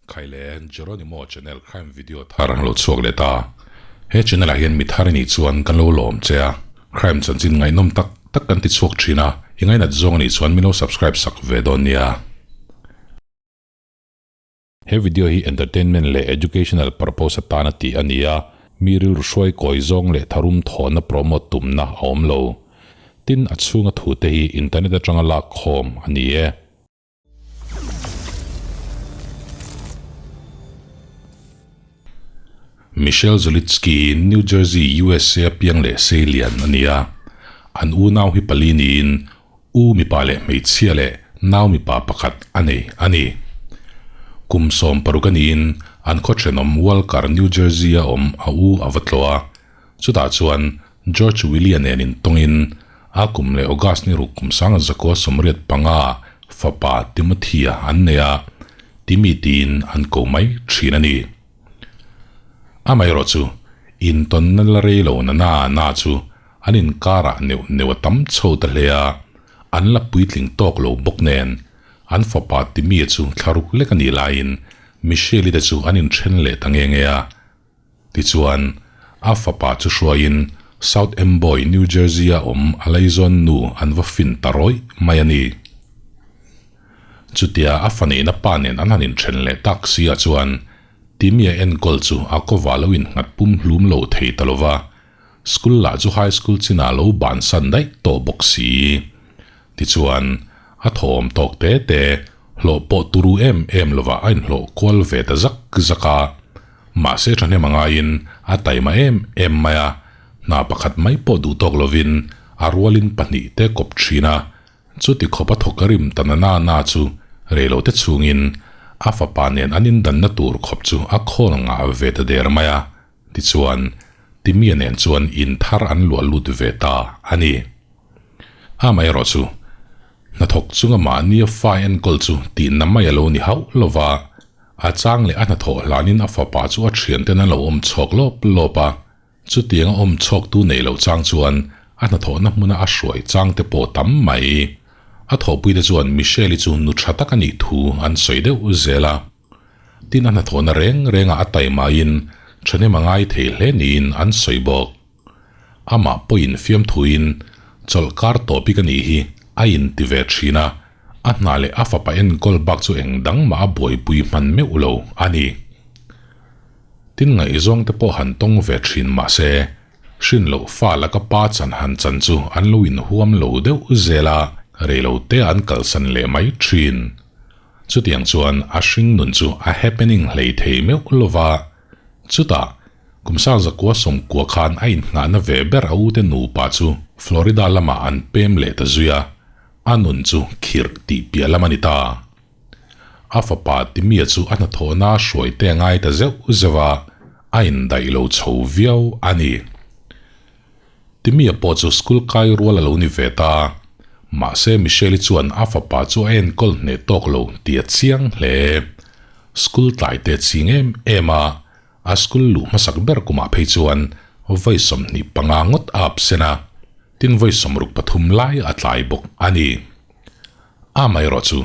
Khaile Jeronimo channel crime video thar an lo chhuak leh ta. He channel ah hian mi thar i nih chuan kan lo lawm che a, crime chanchin ngaihnawm tak tak kan ti chhuak thin a, i ngainat zawng a nih chuan min lo subscribe sak ve dawn nia. He video hi entertainment leh educational purpose atana tih a ni a, mi rilru hruai kawi zawng leh tharum thawhna promote tumna a awm lo. Tin, a chhunga thute hi internet atanga lak khawm a ni e. Michelle Zolitsky hi New Jersey, USA a piang leh seilian a ni a. An unau hi pali niin U mipa leh hmeichhia leh nau mipa pakhat a nei a ni. Kum 60 a niin an khaw thenawm Walker, New Jersey a awm a u a va tlawh a. Chutah chuan George Willie-a nen intawngin a kum leh August ni ruk kum 1985 fapa Timothy-a an nei a, Timmy tiin an ko mai thin a ni. Amaherawhchu, intawnna la rei lo na na na chu An inkarah neuh neuh a tam chho ta hle a, an la puitling tawk lo bawk nen, an fapa Timmy-a chu thlaruk lek a nih laiin Michelle-i te chu an inthen leh ta nge nge a. Tichuan, a fapa chu hruaiin South Amboy, New Jersey-a awm a laizawn nu an va fin ta rawih mai a ni. Chutia a fa neihna pa nen an han inthen leh tak si ah chuan Timmy-a enkawl chu a kawvah lo innghat pum hlum lo thei ta lo va. School lah chu high school chinah lo bansan daih tawh bawk si. Tichuan, a thawm tawk te te, hlawh pawh turu em em lovah a inhlawh kual ve ta zak zak a. Mahse thahnem a ngaiin a taima em em mai a, hna pakhat mai pawh duh tawk lovin a rualin pahnih te kawp thin a, Chuti khawp a thawk a rim ta na na na chu reilote chhungin a fapa nen an indanna tur khawp chu a khawl ngah ve ta der mai a. Tichuan, Timmy-a nen chuan in thar an luah lut ve ta a ni. Amaherawh chu, hnathawk chunga mahnia fa enkawl chu tihna mai a lo ni hauh lo va, a chang leh a hnathawh hlanin a fapa chu a thianten an lo awm chhawk lawp lawp a, chutianga awm chhawktu nei loh chang chuan a hnathawhna hmuna a hruai chang te pawh tam mai. A thawhpuite chuan Michelle-i chu nu tha tak a nih thu an sawi deuh zel a. Tin a hnathawhna reng rengah a taimaiin thahnem a ngai thei hle niin an sawi bawk. Amah pawhin fiamthuin chawlh kar tawpi ka nih hi a inti ve thin a, a hna leh a fapa enkawl bak chu eng dang mah a buaipui hman meuh lo a ni. Tin ngaihzawng te pawh han tawng ve thin mah se, hrin loh fa laka pa chan han chan chu an lo inhuam lo deuh zel a, reilote an kalsan leh mai thin. Chutiang chuan a hring nun chu a happening hlei thei meuh lo va, chutah kum sang zakua sawmkua khan a inngahna ve ber a ute nupa chu Florida lamah an pem leh ta zui a, a nun chu khirh tih piah lam a ni ta. A fapa Timmy-a chu a hnathawhna hruai te a ngai ta zeuh zeuh a, a indaih lo chho viau a ni. Timmy-a pawh chu school kai rual a lo ni ve ta. Mahse Michelle-i chuan a fapa chu a enkawl hneh tawk lo tih a chiang hle. School tlai te ching em em a, a school luh hmasak ber kumah phei chuan vawi 25 ngawt a absent a, tin vawi 63 lai a tlai bawk a ni. Amaherawh chu,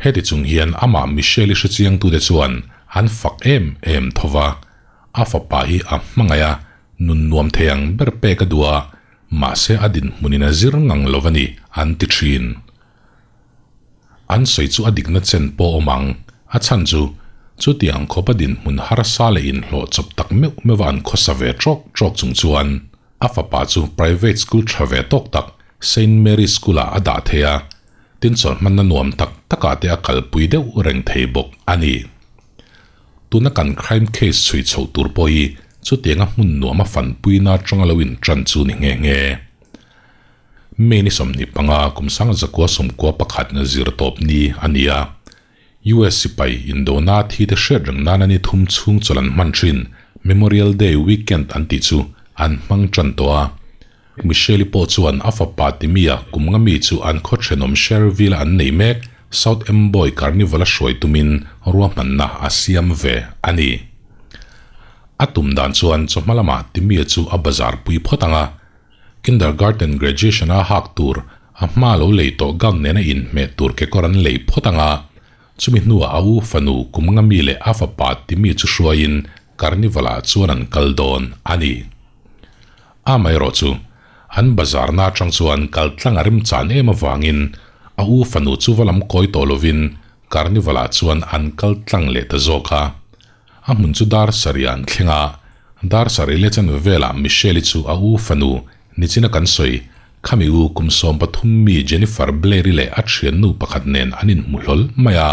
heti chung hian amah Michelle-i hrechiangtute chuan an fak em em tho va, A fapa hi a hmangaih a, nun nuam thei ang ber pek a duh a, mahse a dinhmunin a zir ngang lo a ni, an ti thin. An sawi chu a dikna chen pawh awm ang, a chhan chu chutiang khawpa dinhmun harsa leh inhlawh chawp tak meuh meuha an khawsa ve trawk trawk chung chuan a fapa chu private school tha ve tawk tak Saint Mary School-ah a dah thei a, tin chawlhmanna nuam tak takah te a kalpui deuh reng thei bawk a ni. Tuna kan crime case chhui chhoh tur pawh hi chutianga hmun nuam a fanpuina atanga lo intan chu ni nghe nghe. May ni 25 kum 1991 zir tawp ni a ni a, US sipai indona thi te hriat reng nana ni thum chhung chawlh an hman thin Memorial Day weekend an tih chu an hmang tan tawh a. Michelle-i pawh chuan a fapa Timmy-a kum nga mi chu an khaw thenawm Sherville-a an nei mek South Amboy Carnival-a hruai tumin ruahmanna a siam ve a ni. A tum dan chuan chawhma lamah Timmy-a chu a bazar pui phawt ang a, kindergarten graduation-a hak tur a hma lo lei tawh gown nena inhmeh tur kekawr an lei phawt ang a. Chumi hnuah a u fanu kum nga mi leh a fapa Timmy chu hruaiin Carnival-ah chuan an kal dawn a ni. Amaherawh chu, an bazarna atang chuan kal tlang a remchan em avangin a u fanu chu va lam kawi tawh lovin Carnival-ah chuan an kal tlang leh ta zawk a. A hmun chu dar sarih an thleng a, dar sarih leh chanve velah Michelle-i chu a u fanu nichina kan sawi khami u kum 13 mi Jennifer Blair-i leh a thiannu pakhat nen an inhmu hlawl mai a.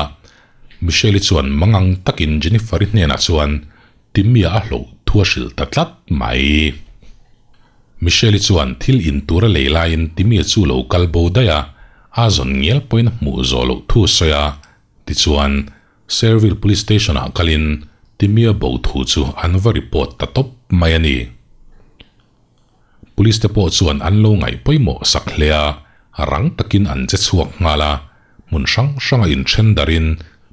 Michelle-i chuan mangang takin Jennifer-i hnenah chuan Timmy-a a hloh thu a hrilh ta tlat mai. Michelle-i chuan thil in tur a lei laiin Timmy-a chu lo kal bo daih a, a zawn ngial pawhin a hmuh zawh loh thu a sawi a, tichuan Sayreville Police Station-ah kalin Timmy-a bo thu chu an va report ta tawp mai a ni. Police te pawh chuan an lo ngaih pawimawh sak hle a, rang takin an che chhuak nghal a, hmun hrang hranga inthen darin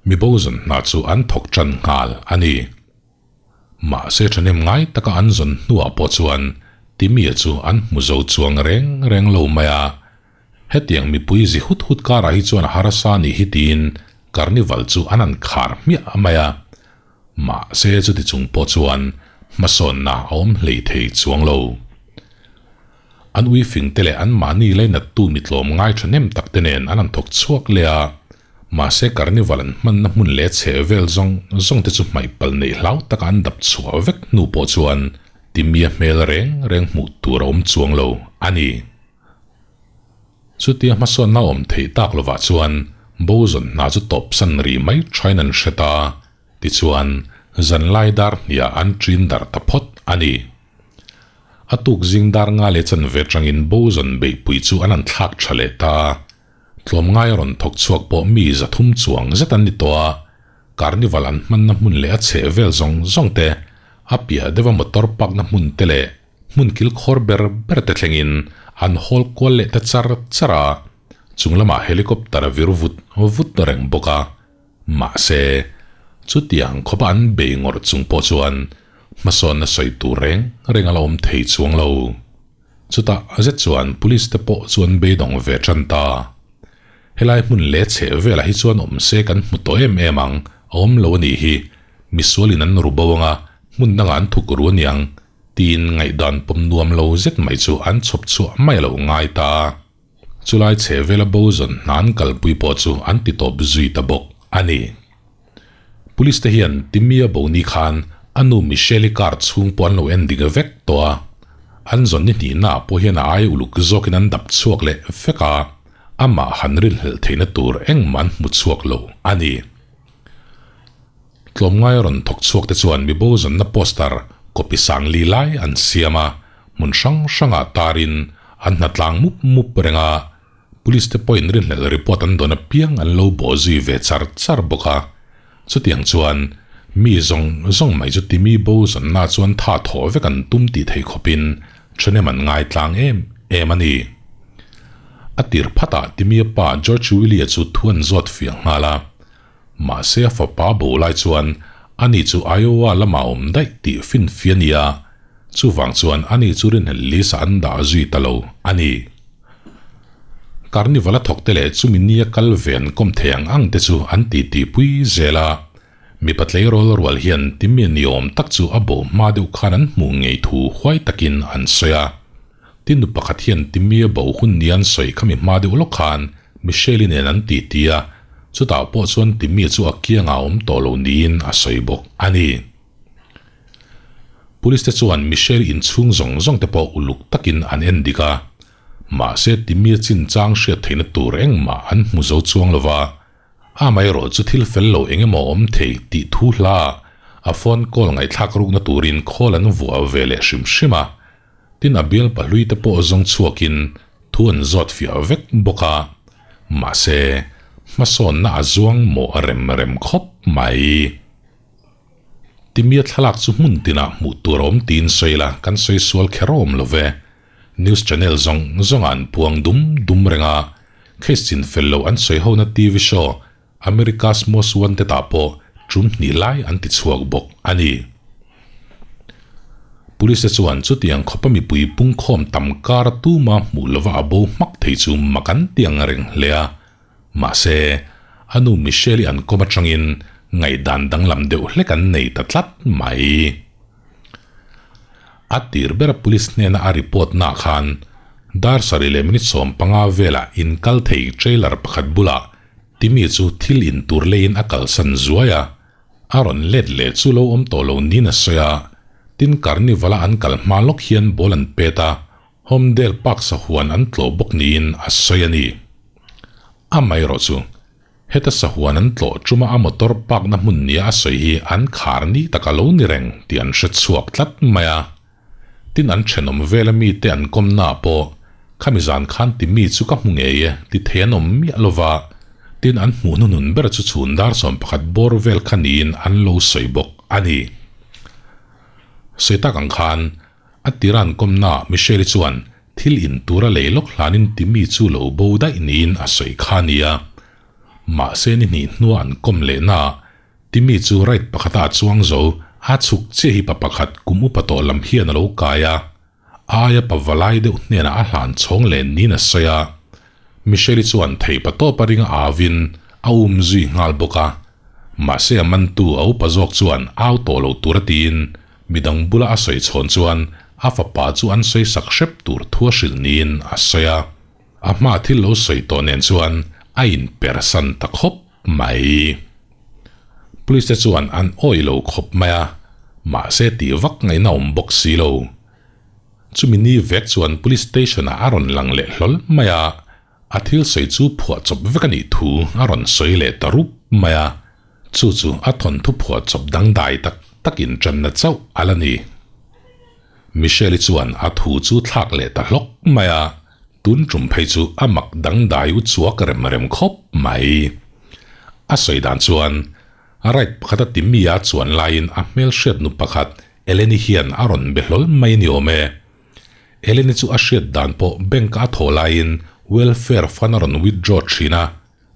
mi bo zawn hna chu an thawk tan nghal a ni. Mahse thahnem ngai taka an zawn hnuah pawh chuan Timmy-a chu an hmu zo chuang reng reng lo mai a, Hetiang mipui zi hut hut karah hi chuan a harsa nih hi tiin Carnival chu an han khar hmiah mai a. Mahse chuti chung pawh chuan hmasawnna a awm hlei thei chuang lo. An ui fing te leh an mahni lainattu mitlawm ngai thahnem tak te nen an han thawk chhuak leh a. Mahse Carnival an hmanna hmun leh chheh vel zawng zawng te chu hmaih pal neih hlau taka an dap chhuah vek hnu pawh chuan Timmy-a hmel reng reng hmuh tur a awm chuang lo a ni. Chutia hmasawnna awm theih tak lovah chuan Boson hna chu tawp san ri mai thain an hre ta. Tichuan, zanlai dar hniah an ṭin dar ta phawt a ni. A tuk zing dar nga leh chanve tangin Boson beihpui chu an han thlak tha leh ta. Tlawmngai a rawn thawk chhuak pawh mi 300 chuang zet an ni tawh a, Carnival an hmanna hmun leh a chheh vel zawng zawng te, a piah deuha motor park na hmun te leh Hmun kilkhawr ber ber te thlengin an hawl kual leh ta char char a, chung lamah helicopter a vir vut vut reng bawk a. Mahse, chutiang khawpa an bei ngawrh chung pawh chuan hmasawnna sawi tur reng reng a la awm thei chuang lo. Chutah zet chuan police te pawh chu an beidawng ve tan ta. Helai hmun leh chheh velah hi chuan awm se kan hmu tawh em em ang, a awm lo a nih hi. Misualin an ru bo anga hmun dangah an thuk ru aniang Tiin ngaihdan pawm nuam lo zet mai chu an chhawp chhuah mai a lo ngai ta a. Chulai chhe vela bo zawn hna an kalpui pawh chu an ti tawp zui ta bawk a ni. Police te hian Timmy-a bo ni khan a nu Michelle-i car chhung pawh an lo en dik vek tawh a. An zawn ni hnihnaah pawh hian a ai uluk zawkin an dap chhuak leh vek a, amah han rilhlelh theihna tur engmah an hmu chhuak lo a ni. Tlawmngai a rawn thawk chhuak te chuan mi bo zawnna poster copy sang li lai an siam a, hmun hrang hrangah tarin an hna tlang mup mup reng a, Police te pawhin rinhlelh report an dawn apiang an lo bawh zui ve char char bawk a. Chutiang chuan mi zawng zawng mai chu timi bo zawnna chuan tha thawh vek an tum tih thei khawpin thahnem an ngai tlang em em a ni. A tir phatah Timmy-a pa George Willie-a chu thu an zawt fiah nghal a. Mahse a fapa bo lai chuan ani chu Iowa lamah awm daih tih finfi a ni a, chuvang chuan ani chu rinhlelh list ah an dah zui ta lo a ni. Carnival a thawk te leh chumi nia kal ve an kawm thei ang ang te chu an titi pui zel a, mipa tleirawl rual hian timi ni awm tak chu a bo hma deuh khan an hmuh ngei thu huai takin an sawi a. Tin nu pakhat hian timi a bo hun nia an sawi khami hma deuh lawk khan Michelle-i nen an titi a, chutah pawh chuan Timmy chu a kiangah a awm tawh lo niin a sawi bawk a ni. Police te chuan Michelle inchhung zawng zawng te pawh uluk takin an en dik a, mahse Timmy-a chinchang hriat theihna tur engmah an hmu zo chuang lo va, amaherawh chu thil fel lo eng emaw awm thei tih thu hla a phone call ngaihthlak rukna turin call an vuah ve leh hrim hrim a. Tin a bial pahlui te pawh zawng chhuakin thu an zawt fiah vek bawk a, mahse hmasawnna a zuang mawh rem rem khawp mai. Timia thlalak chu hmun tinah hmuh tur a awm tiin sawi la kan sawi sual kher awm lo ve. News channel zawng zawngah an puang dum dum reng a, case chin fel loh an sawi hona TV show America's Most Wanted ah pawh tum hnih lai an ti chhuak bawk a ni. Police te chuan chutiang khawpa mipui pungkhawm tam kar tuma hmuh lova a bo hmak thei chu mak an ti ang reng hle a. Mahse, A nu Michelle-i an kawm atangin ngaihdan danglam deuh hlek an nei ta tlat mai. A tir bera police hnena a report naah khan dar sarih leh minute 15 velah inkal thei trailer pakhat bulah Timmy chu thil in tur leiin a kalsan zuai a, a rawn let leh chu lo awm tawh lo niin a sawi a, tin carnival-a an kal hma lawk hian ball an pet a, Homedale Park sahuan an tlawh bawk niin a sawi a ni. Amaherawh chu, heta sahuan an tlawh tuma a motor park na hmun nia a sawi hi an khar ni tak a lo ni reng tih an hre chhuak tlat mai a. Tin an thenawm vela mite an kawmna ah pawh khami zan khan ti mi chu ka hmu ngei e ti thei an awm miah lo va, tin an hmuh hnuhnun ber chu chhun dar 11 bawr vel kha niin an lo sawi bawk a ni. Sawi tak ang khan A tira an kawmnaah Michelle-i chuan thil in tura lei lawk hlanin Timmy chu lo bo daih niin a sawi kha a nia. Mahse ni hnih hnua an kawm lehnaah Timmy chu ride pakhata a chuang zo, a chhuk chiah hi pa pakhat kum upa tawh lam hian a lo kai a. A aia pa valai deuh hnenah a hlan chhawng len niin a sawi a. Michelle-i chuan thei pa tawpa ringa avin a um zui nghal bawk a. Mahse a mantu a upa zawk chuan au tawh lo tur a tiin Midang bula a sawi chhawn chuan a fapa chu an sawi sak hrep tur thu a hrilh niin a sawi a. A hma thil lo sawi tawh nen chuan a inpersan ta khawp mai. Police te chuan an awih lo khawp mai a, mahse tih vak ngaihna awm bawk si lo. Chumi ni vek chuan police station ah a rawn lang leh hlawl mai a, A thil sawi chu phuah chawp vek a nih thu a rawn sawi leh ta rup mai a, chu chu a thawnthu phuah chawp dangdai tak tak inṭanna chauh a la ni. Michelle-i chuan a thu chu thlak leh ta hlawk mai a, tun ṭum phei chu a mak dangdai u chuak rem rem khawp mai. A sawi dan chuan a ride pakhata ti mi a chuan laiin a hmelhriat nu pakhat Eleni hian a rawn be hlawl mai ni awm e. Eleni chu a hriat dan pawh bank a thaw laiin welfare fund a rawn withdraw thin a,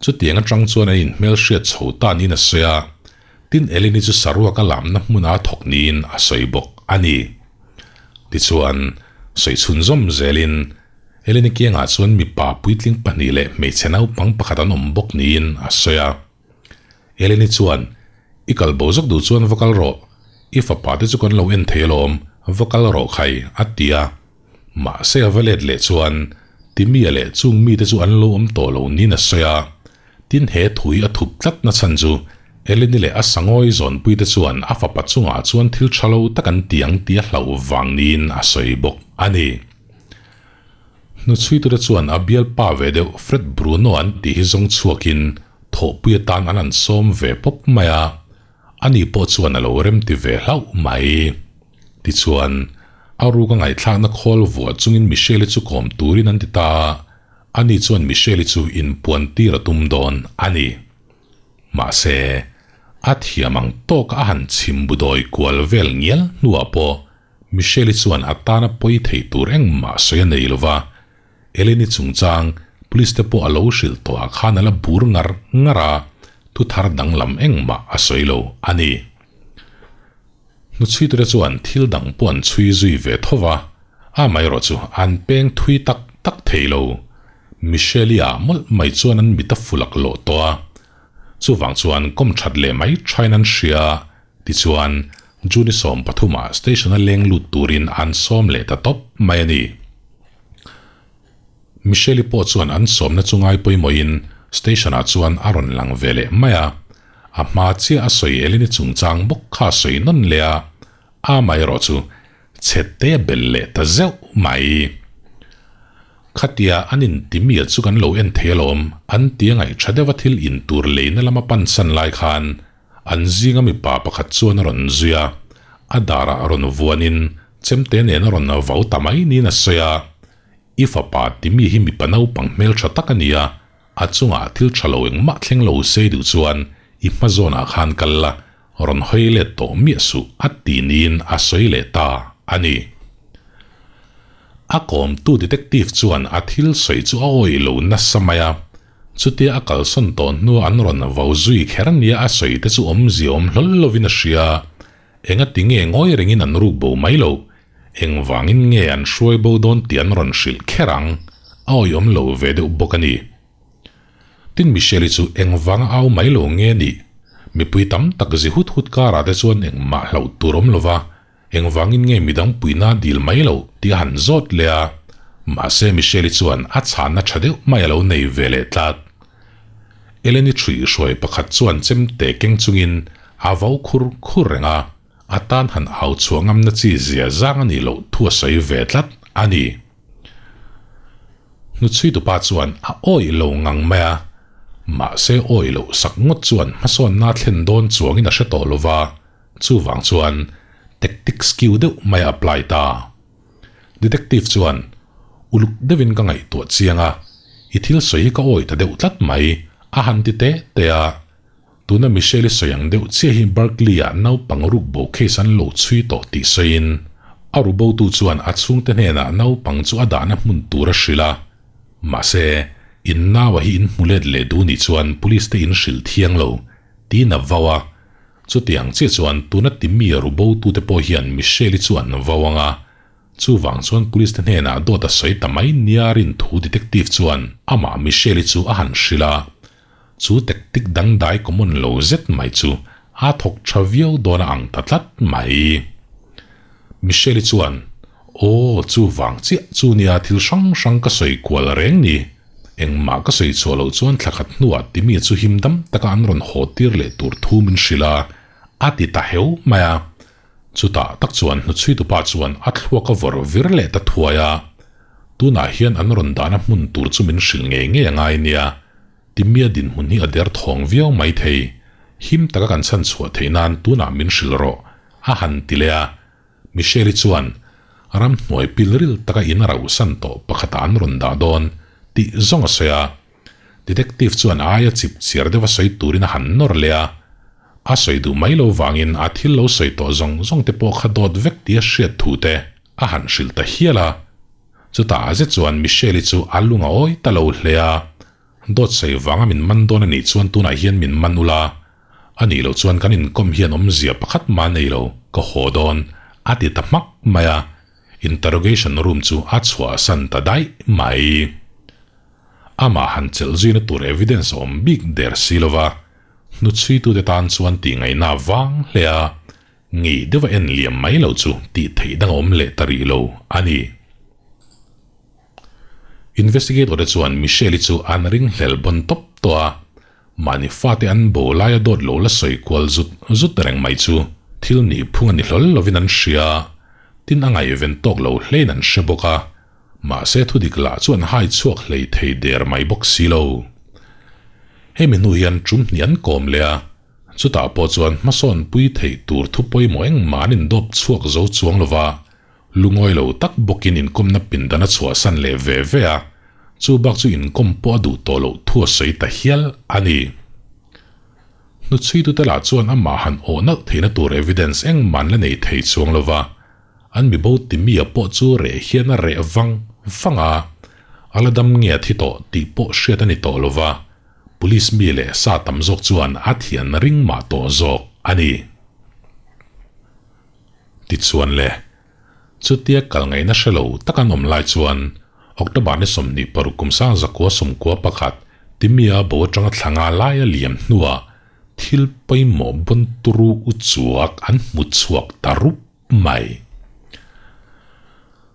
chutiang atang chuan an inhmelhriat chho ta niin a sawi a, tin Eleni chu saruak a lamna hmuna a thawk niin a sawi bawk a ni. Tichuan, sawi chhunzawm zelin Eleni kiangah chuan mipa puitling pahnih leh hmeichhe naupang pakhat an awm bawk niin a sawi a. Eleni chuan, I kal bo zawk duh chuan va kal rawh, i fapa te chu kan lo en thei alawm, va kal rawh khai, a ti a. Mahse a va let leh chuan Timmy-a leh chung mite chu an lo awm tawh lo niin a sawi a. Tin he thu hi a thup tlat na chhan chu Eleni leh a sangawi zawnpui te chuan a fapa chungah chuan thil tha lo tak an ti ang tih a hlauh vang niin a sawi bawk a ni. Hnuchhuitute chuan a bialpa ve deuh Fred Bruno an tih hi zawng chhuakin thawhpui atan an han sawm ve pawp mai a, ani pawh chuan a lo remti ve hlauh mai. Tichuan, a ruk a ngaihthlakna khawl vuah chungin Michelle-i chu kawm turin an ti ta a, ani chuan Michelle-i chu inpuan tir a tum dawn a ni. Mahse, a thiam ang tawka a han chhim budawi kual vel ngial hnuah pawh Michelle-i chuan a tana pawi theih tur engmah sawi a nei lo va, Eleni chungchang police te pawh a lo hrilh tawh ah khan a la bur ngar ngar a, thu thar danglam engmah a sawi lo a ni. Hnuchhuitute chuan thil dang pawh an chhui zui ve tho va, amaherawh chu an peng thui tak tak thei lo. Michelle-i ah mawlh mai chuan an mit a fulak lawh tawh a, chuvang chuan kawm that leh mai thain an hria. Tichuan, June 13 ah station-a leng lut turin an sawm leh ta tawp mai a ni. Michelle-i pawh chuan an sawmna chu ngai pawimawhin station-ah chuan a rawn lang ve leh mai a. A hma chiah a sawi Eleni chungchang bawk kha a sawi nawn leh a, amaherawh chu chhete a belh leh ta zeuh mai. Khatia an inti miah chu kan lo en thei alawm, an ti a ngaih tha deuha thil in tur leina lama pansan lai khan An zinga mipa pakhat chuan a rawn zui a, a darah rawn vuanin chemte nen a rawn vau ta mai niin a sawi a. I fapa ti mi hi mipa naupang hmeltha tak a ni a, a chungah thil tha lo engmah thleng lo sei duh chuan i hma zawnah khan kal la, rawn hawi let tawh miah suh a ti niin a sawi leh ta a ni. A kawmtu detective chuan a thil sawi chu a awih lo nasa mai a. Chutia a kalsawn tawh hnua an rawn vau zui kher nia a sawi te chu awmzia awm hlawl lovin a hria. Enga ti nge ngawi rengin an ruk bo mai lo? Engvangin nge an hruai bo dawn tih an rawn hrilh kher ang? A awihawm lo ve deuh bawk a ni. Tin Michelle-i chu engvanga au mai lo nge nih? Mipui tam tak zi hut hut karah te chuan engmah hlauh tur awm lova, engvangin nge midang puihna dil mai lo tih a han zawt leh a. Mahse Michelle-i chuan a chhanna tha deuh mai a lo nei ve leh tlat. Ellen-i ṭhuihhruai pakhat chuan chemte keng chungin a vau khur khur reng a. A tan han au chhuah ngamna chi zia zang a nih loh thu a sawi ve tlat a ni. Hnuchhuitupa chuan a awih lo ngang mai a, mahse awih loh sak ngawt chuan hmasawnna thlen dawn chuangin a hre tawh lo va, chuvang chuan tactic skill deuh mai a apply ta. Detective chuan, Uluk deuhin ka ngaihtuah chiang a, i thil sawi hi ka awih ta deuh tlat mai, a han ti teh teh a. Tuna Michelle-i sawi ang deuh chiah hi Berkeley-ah naupang rukbo case an lo chhui tawh tih sawiin, a rubotu chuan a chhungte hnenah naupang chu a dahna hmun tur a hrilh a. Mahse, in naua hi in hmu let leh duh nih chuan police te in hrilh thiang lo, tiin a vau a. Chutiang chiah chuan tuna timi a rubotute pawh hian Michelle-i chu an vau ang a. Chuvang chuan police te hnenah dawt a sawi ta mai nia rin thu detective chuan amah Michelle-i chu a han hrilh a. Chu tactic dangdai common lo zet mai chu a thawk tha viau dawn a ang ta tlat mai. Michelle-i chuan, Aw, chu vang chiah chu nia thil hrang hrang ka sawi kual reng ni. Engmah ka sawi chhuah loh chuan thla khat hnuah timi chu him dam taka an rawn haw tir leh tur thu min hrilh a, a ti ta heu mai a. Chutah tak chuan hnuchhuitupa chuan a thluak a vawrh vir leh ta thuai a. Tunah hian an rawn dahna hmun tur chu min hrilh ngei ngei a ngai nia. Timia dinhmun hi a der thawng viau mai thei. Him taka kan chhan chhuah theih nan tunah min hrilh rawh, a han ti leh a. Michelle-i chuan, Ramhnuai pilril taka in a rauhsan tawh pakhatah an rawn dah dawn, tih zawng a sawi a. Detective chuan a aia chip chiar deuha sawi turin a han nawr leh a. A sawi duh mai lo vangin a thil lo sawi tawh zawng zawng te pawh kha dawt vek tia hriat thu te a han hrilh ta hial a. Chutah a zet chuan Michelle-i chu a lung a awi ta lo hle a, Dawt sawi vanga min man dawn a nih chuan tunah hian min man ula, a nih loh chuan kan inkawm hian awmzia pakhat mah nei lo, ka haw dawn, a ti ta hmak mai a. Interrogation room chu a chhuahsan ta daih mai. Amah han chelh zuina tur evidence a awm bik der si lova, hnuchhuitute tan chuan tih ngaihna a vang hle a, ngei deuha en liam mai lo chu tih theih dang a awm leh ta rih lo a ni. Investigator te chuan Michelle-i chu an ringhlel bawn tawp tawh a, mahni fate an bo laia dawt lo la sawi kual zut zut reng mai chu thil nih phung a ni hlawl lovin an hria, tin a ngaihven tawk lo hlein an hre bawk a. Mahse thudik lah chu an hai chhuak hlei thei der mai bawk si lo. Hemi hnu hian tum hnih an kawm leh a, chutah pawh chuan hmasawn pui theih tur thu pawimawh engmah an indawp chhuak zo chuang lo va, lungawi lo tak bawkin inkawmna pindan a chhuahsan leh ve ve a, chu bak chu inkawm pawh a duh tawh loh thu a sawi ta hial a ni. Hnuchhuitute lah chuan amah han awh nalh theihna tur evidence engmah an la nei thei chuang lo va, An mi bo Timmy-a pawh chu reh hian a reh vang vang a, a la dam nge a thi tawh tih pawh hriat a ni tawh lo va, police mi leh sa tam zawk chuan a thian ring mah tawh zawk a ni. Tichuan le, chutia kal ngaihna hre lo tak an awm lai chuan October ni 26 kum 1991 Timmy-a bo atanga thla nga laia liam hnuah thil pawimawh bawn turu u chuak an hmu chhuak ta rup mai.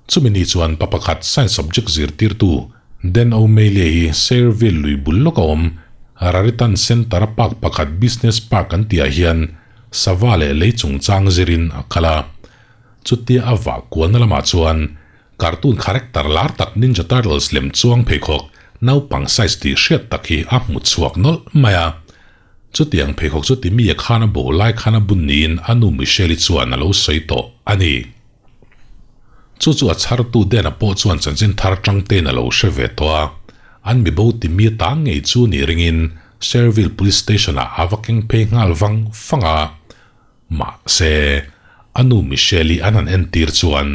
Chumi ni chuan pa pakhat science subject zirtirtu Dan O'Malley hi Sayreville lui bul lawk a awm Raritan Center a park pakhat Business Park an tihah hian sava leh lei chungchang zirin a kal a. Chutia a vah kualna lamah chuan cartoon character lar tak Ninja Turtles lem chuang pheikhawk naupang size tih hriat tak hi a hmu chhuak nawlh mai a. Chutiang pheikhawk chu Timmy-a khan a bo lai khan a bun niin a nu Michelle-i chuan a lo sawi tawh a ni. Chu chu a chhartu Dan-a pawh chuan chanchin thar tang tein a lo hre ve tawh a, an mibo Timmy-a ta ngei chu ni ringin Sherville Police Station-ah a va keng phei nghal vang vang a. Mahse, a nu Michelle-i an han entir chuan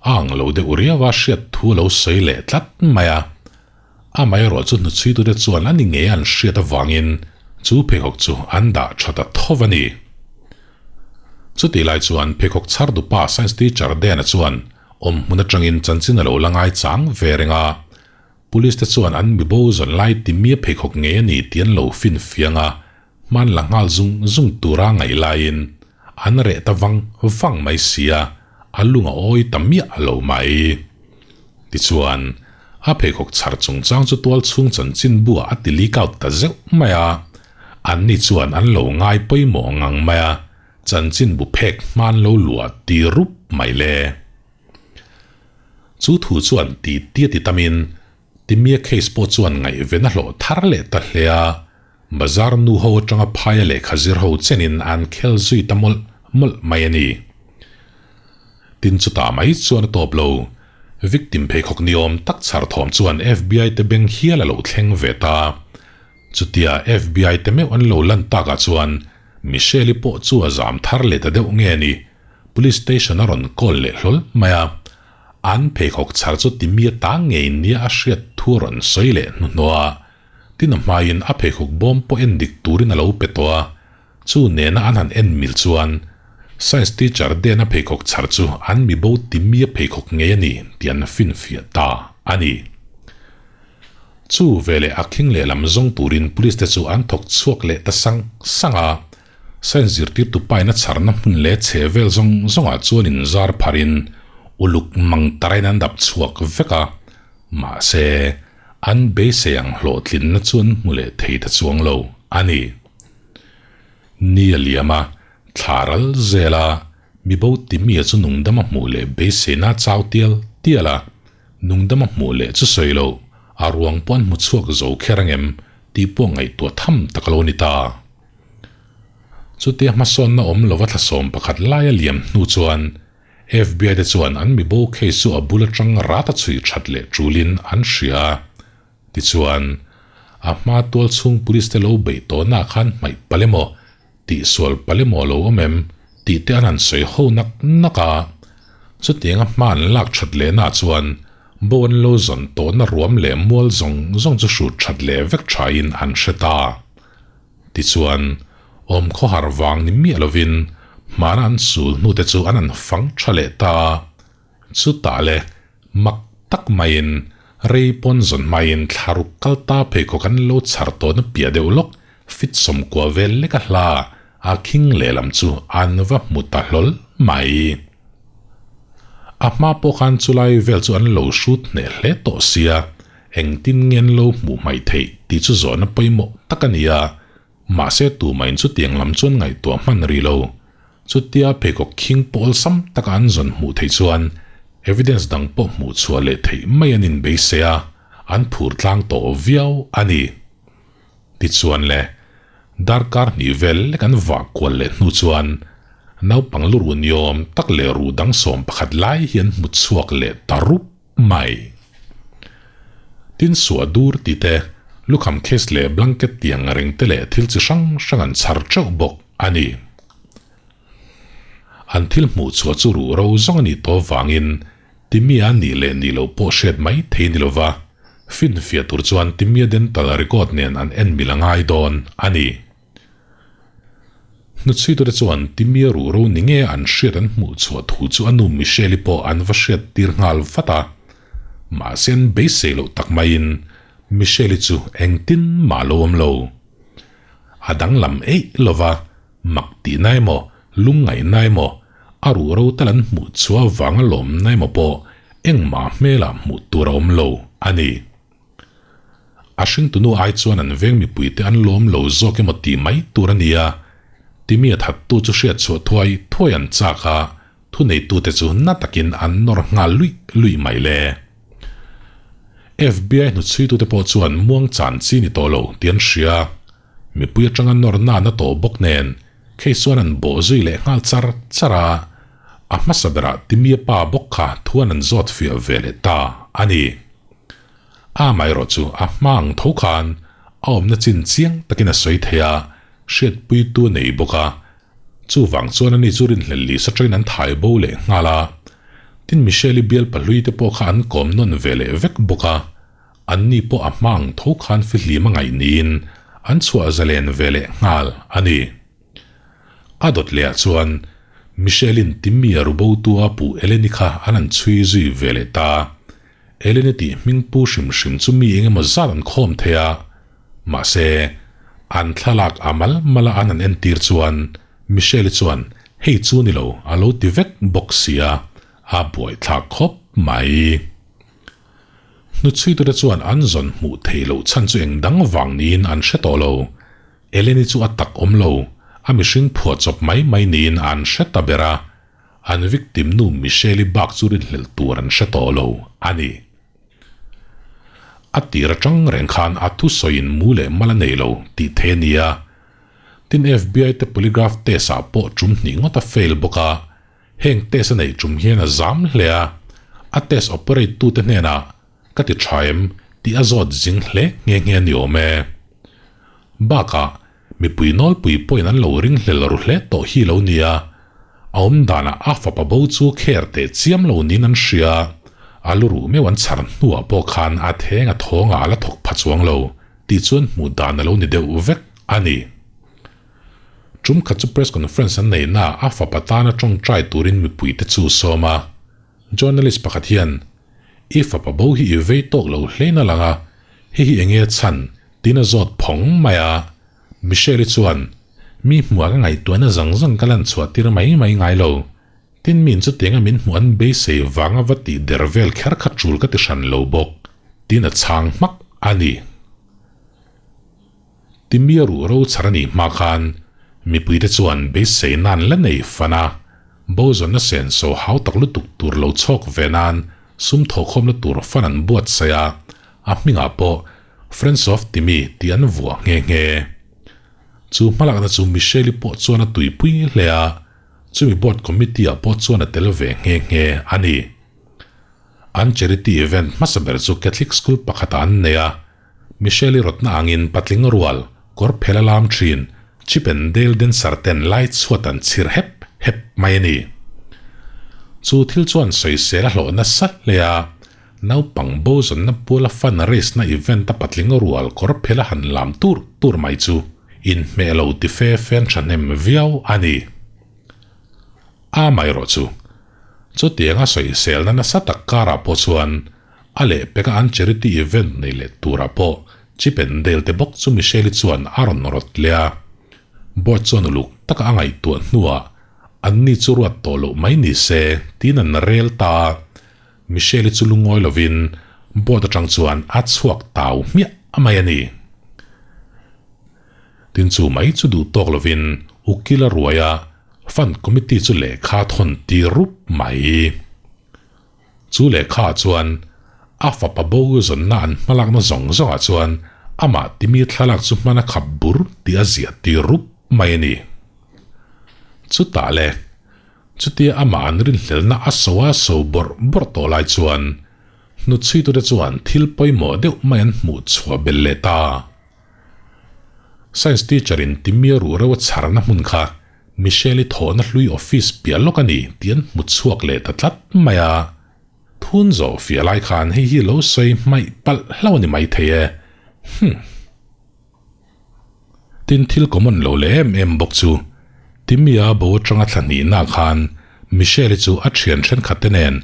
a ang lo deuh riau a hriat thu a lo sawi leh tlat mai a. Amaherawh chu hnuchhuitute chuan a ni ngei an hriat avangin chu pheikhawk chu an dah tha ta tho a ni. Chutih lai chuan pheikhawk chhar dupa science teacher Dan-a chuan awm hmun atangin chanchin a lo la ngai chang ve reng a. Police te chuan an mibo zawn lai timia pheikhawk ngei a ni tih an lo finfiang a, hman la nghal zung zung tura ngaih laiin an reh ta vang vang mai sia, a lung a awi ta miah lo mai. Tichuan, a pheikhawk chhar chungchang chu tual chhung chanchin buah a ti leak out ta zeuh mai a, anni chuan an lo ngai pawimawh ngang mai a, chanchin bu phek hman lo luah ti rup mai le. Chu thu chuan ti tia ti tamin Timia case pawh chuan ngaihven a hlawh thar leh ta hle a, bazar nu ho atanga phaia lehkha zir ho chenin an khel zui ta mawlh mawlh mai a ni. Tin chutah mai chuan a tawp lo, victim pheikhawk ni awm tak chhar thawm chuan FBI te beng hial a lo thleng ve ta. Chutia FBI te meuh an lo lan takah chuan Michelle-i pawh chu a zam thar leh ta deuh nge ni, Police station a rawn call leh hlawl mai a, an pheikhawk chhar chu Timmy-a ta ngei nia a hriat thu a rawn sawi leh hnuhnawh a. Tin a hmaiin a pheikhawk bawm pawh en dik turin a lo pe tawh a, chu nena an han en mil chuan Science teacher Dena pheikhawk chhar chu an mibo Timmy-a pheikhawk ngei a ni tih an finfiah ta a ni. Chu veleh a khing lehlam zawng turin police te chu an thawk chhuak leh ta sang sang a. Science zirtirtu paina chharna hmun leh chhe vel zawng zawngah chuan inzar pharin uluk mang tarain an dap chhuak vek a, mahse an beisei ang hlawhtlinna chu an hmu leh thei ta chuang lo a ni. Ni a liam a, thla ral zel a, mibo Timmy-a chu nungdama hmuh leh beiseina a chau tial tial a, nungdama hmuh leh chu sawi lo, a ruang pawh an hmu chhuak zo kher angem tih pawh ngaihtuah tham tak a lo ni ta. Chutia hmasawnna awm lova thlasawm pakhat laia liam hnu chuan FBI te chuan an mibo case chu a bul atang rat a chhui that leh tulin an hria a. Tichuan, a hma tual chhung police te lo beih tawhna ah khan hmaih palh emaw, tihsual palh emaw a lo awm em tih te an han sawi ho nak nak a. Chutianga hma an lak that lehna ah chuan bo an lo zawn tawhna ruam leh mual zawng zawng chu hrut that leh vek thain an hre ta. Tichuan, awm khawhar vang ni miah lovin hmana an sul hnute chu an han fang tha leh ta a, chutah le mak tak maiin rei pawn zawn hmaiin thla ruk kal ta pheikhawk an lo chhar tawhna piah deuh lawk fit sawmkua vel lek a hla a khing lehlam chu an va hmu ta hlawl mai. A hma pawh khan chulai vel chu an lo hrut hneh hle tawh sia, engtin nge an lo hmuh hmaih theih tih chu zawhna pawimawh tak a ni a, mahse tumahin chutiang lam chuan ngaihtuah hman rih lo. Chutia pheikhawk khing pawh awlsam taka an zawn hmuh theih chuan evidence dang pawh hmuh chhuah leh theih mai an inbeisei a, an phur tlang tawh viau a ni. Tichuan le, darkar hnih vel lek an vah kual leh hnu chuan naupang lu ruh niawm tak leh ruh dang 11 lai hi an hmu chhuak leh ta rup mai. Tin suah dur tih te, lukham case leh blanket tiang reng te leh thil chi hrang hrang an chhar teuh bawk a ni. An thil hmuh chhuah chu ruh ro zawng a nih tawh vangin Timia nih leh nih loh pawh hriat mai thei ni lova, finfiah tur chuan Timia Dental record nen an en mil a ngai dawn a ni. Hnuchhuitute chuan Timia ruhro ni nge an hriat an hmuh chhuah thu chu a nu Michelle-i pawh an va hriat tir nghal vat a, mahse an beisei loh tak maiin Michelle-i chu engtin mah lo awm lo. A danglam eih lova, mak tihna emaw, lungngaihna emaw, A ruh ro tal an hmuh chhuah avanga lawmna emaw pawh engmah hmelah hmuh tur a awm lo a ni. A hringtunu ai chuan an veng mipuite an lawm lo zawk emaw tih mai tur a ni a, Timmy a thattu chu hriat chhuah thuai thuai an chak a, thuneitute chu na takin an nawr nghal luih luih mai le. FBI hnuchhuitute pawh chuan muang chan chi ni tawh lo tih an hria. Mipui atanga nawr nana tawh bawk nen case chuan an bawh zui leh nghal char char a, a hmasa berah Timmy-a pa bawk kha thuan an zawt fiah ve leh ta a ni. Amaherawh chu a hma ang tho khan a awmna chin chiang takin a sawi thei a, hriatpuitu a nei bawk a, chuvang chuan ani chu rinhlelh lisa atangin an thai bo leh nghal a. Tin Michelle-i bial pahlui te pawh kha an kawm nawn ve leh vek bawk a. Anni pawh a hma ang tho khan fihlim a ngaih niin an chhuah zalen ve leh nghal a ni. A dawt lehah chuan Michelle-in Timmy-a rubotu a puh Eleni kha an han chhui zui ve leh ta. Eleni tih hming pu hrim hrim chu mi eng emaw zat an khawm thei a, mahse, an thlalak a mal mala an han entir chuan Michelle-i chuan hei chu ni lo a lo ti vek bawk sia, a buaithlak khawp mai. Hnuchhuitute chuan an zawn hmuh theih loh chhan chu eng dang vang niin an hre tawh lo. Eleni chu a tak awm lo, a mihring phuahchawp mai mai niin an hre ta ber a, an victim nu Michelle-i bak chu rinhlelh tur an hre tawh lo a ni. A tir atang reng khan a thusawiin mu leh mal a nei lo tih thei a ni a. Tin FBI te polygraph test ah pawh tum hnih ngawt a fail bawk a, heng test a neih tum hian a zam hle a, a test operate tute hnenah ka ti tha em tih a zawt zing hle nghe nghe a ni awm e. Bakah mipui nawlpui pawhin an lo ringhlel ru hle tawh hi lo nia, a awm danah a fapa bo chu kher teh chiam lo niin an hria, a lu ruh meuh an chhar hnuah pawh khan a theng a thawngah a la thawk pha chuang lo tih chuan hmuh dan a lo ni deuh vek a ni. Tum khat chu press conference an neihnaah a fapa tana tawngtai turin mipuite chu sawm a, journalist pakhat hian, I fapa bo hi i vei tawk lo hlein a lang a, hei hi enge a chhan? tiin a zawt phawng mai a. Michelle-i chuan, Mi hmuah ka ngaihtuahna zang zang ka lan chhuah tir mai mai ngai lo. Tin miin chutianga min hmuh an beisei vanga va tih der vel kher kha tul ka ti hran lo bawk, tiin a chhang hmak a ni. Timia ruh ro chhar a nih hma khan mipuite chuan beisei nan la nei fan a, bozawnna senso hau tak lutuk tur lo chhawk ve nan sum thawhkhawmna tur fan an buatsaih a, a hmingah pawh Friends of Timi tih an vuah nghe nghe. Chu hmalakna chu Michelle-i pawh chuan a tuipui hle a, chumi board committee-ah pawh chuan a tel ve nghe nghe a ni. An charity event hmasa ber chu Catholic school pakhatah an nei a, Michelle-i rawtna angin patling rual, kawr phel a lam thin, Chip and Dale dancer ten lai chhuat an chhir hep hep mai a ni. Chu thil chuan sawisel a hlawh nasa hle a, naupang bo zawnna puala fun race na event a patling rual kawr phel a han lam tur tur mai chu inhmeh lo ti fe fen thahnem viau a ni. Amaherawh chu, chutianga sawiselna nasa tak karah pawh chuan A lehpeka an charity event nei leh turah pawh Chip and Dale te bawk chu Michelle-i chuan a rawn rawt leh a. Board chuan uluk taka a ngaihtuah hnuah anni chu ruat tawh loh mai ni se tiin an rel ta a. Michelle-i chu lungawi lovin board atang chuan a chhuak tau hmiah mai a ni. Tin chu mai chu duh tawk lovin ukil a ruai a, fund committee chu lehkha thawn tir rup mai. Chu lehkhaah chuan a fapa bo zawnna an hmalakna zawng zawngah chuan amah timi thlalak chu hman a khap bur tih a ziah tir rup mai a ni. Chutah le, chutia amah an rinhlelna a so a so bawrh bawrh tawh lai chuan hnutchhuitute chuan thil pawimawh deuh mai an hmuh chhuah belh leh ta. Science teacher in Timmy a ruh reuh a chharna hmun kha Michelle-i thawhna hlui office piah lawk a ni tih an hmu chhuak leh ta tlat mai a. Thun zawh fiah lai khan hei hi lo sawi hmaih palh hlauh a ni maithei e. Hum. Tin thil common lo leh em em bawk chu Timmy-a bo atanga thla hnihna khan Michelle-i chu a thian thenkhat te nen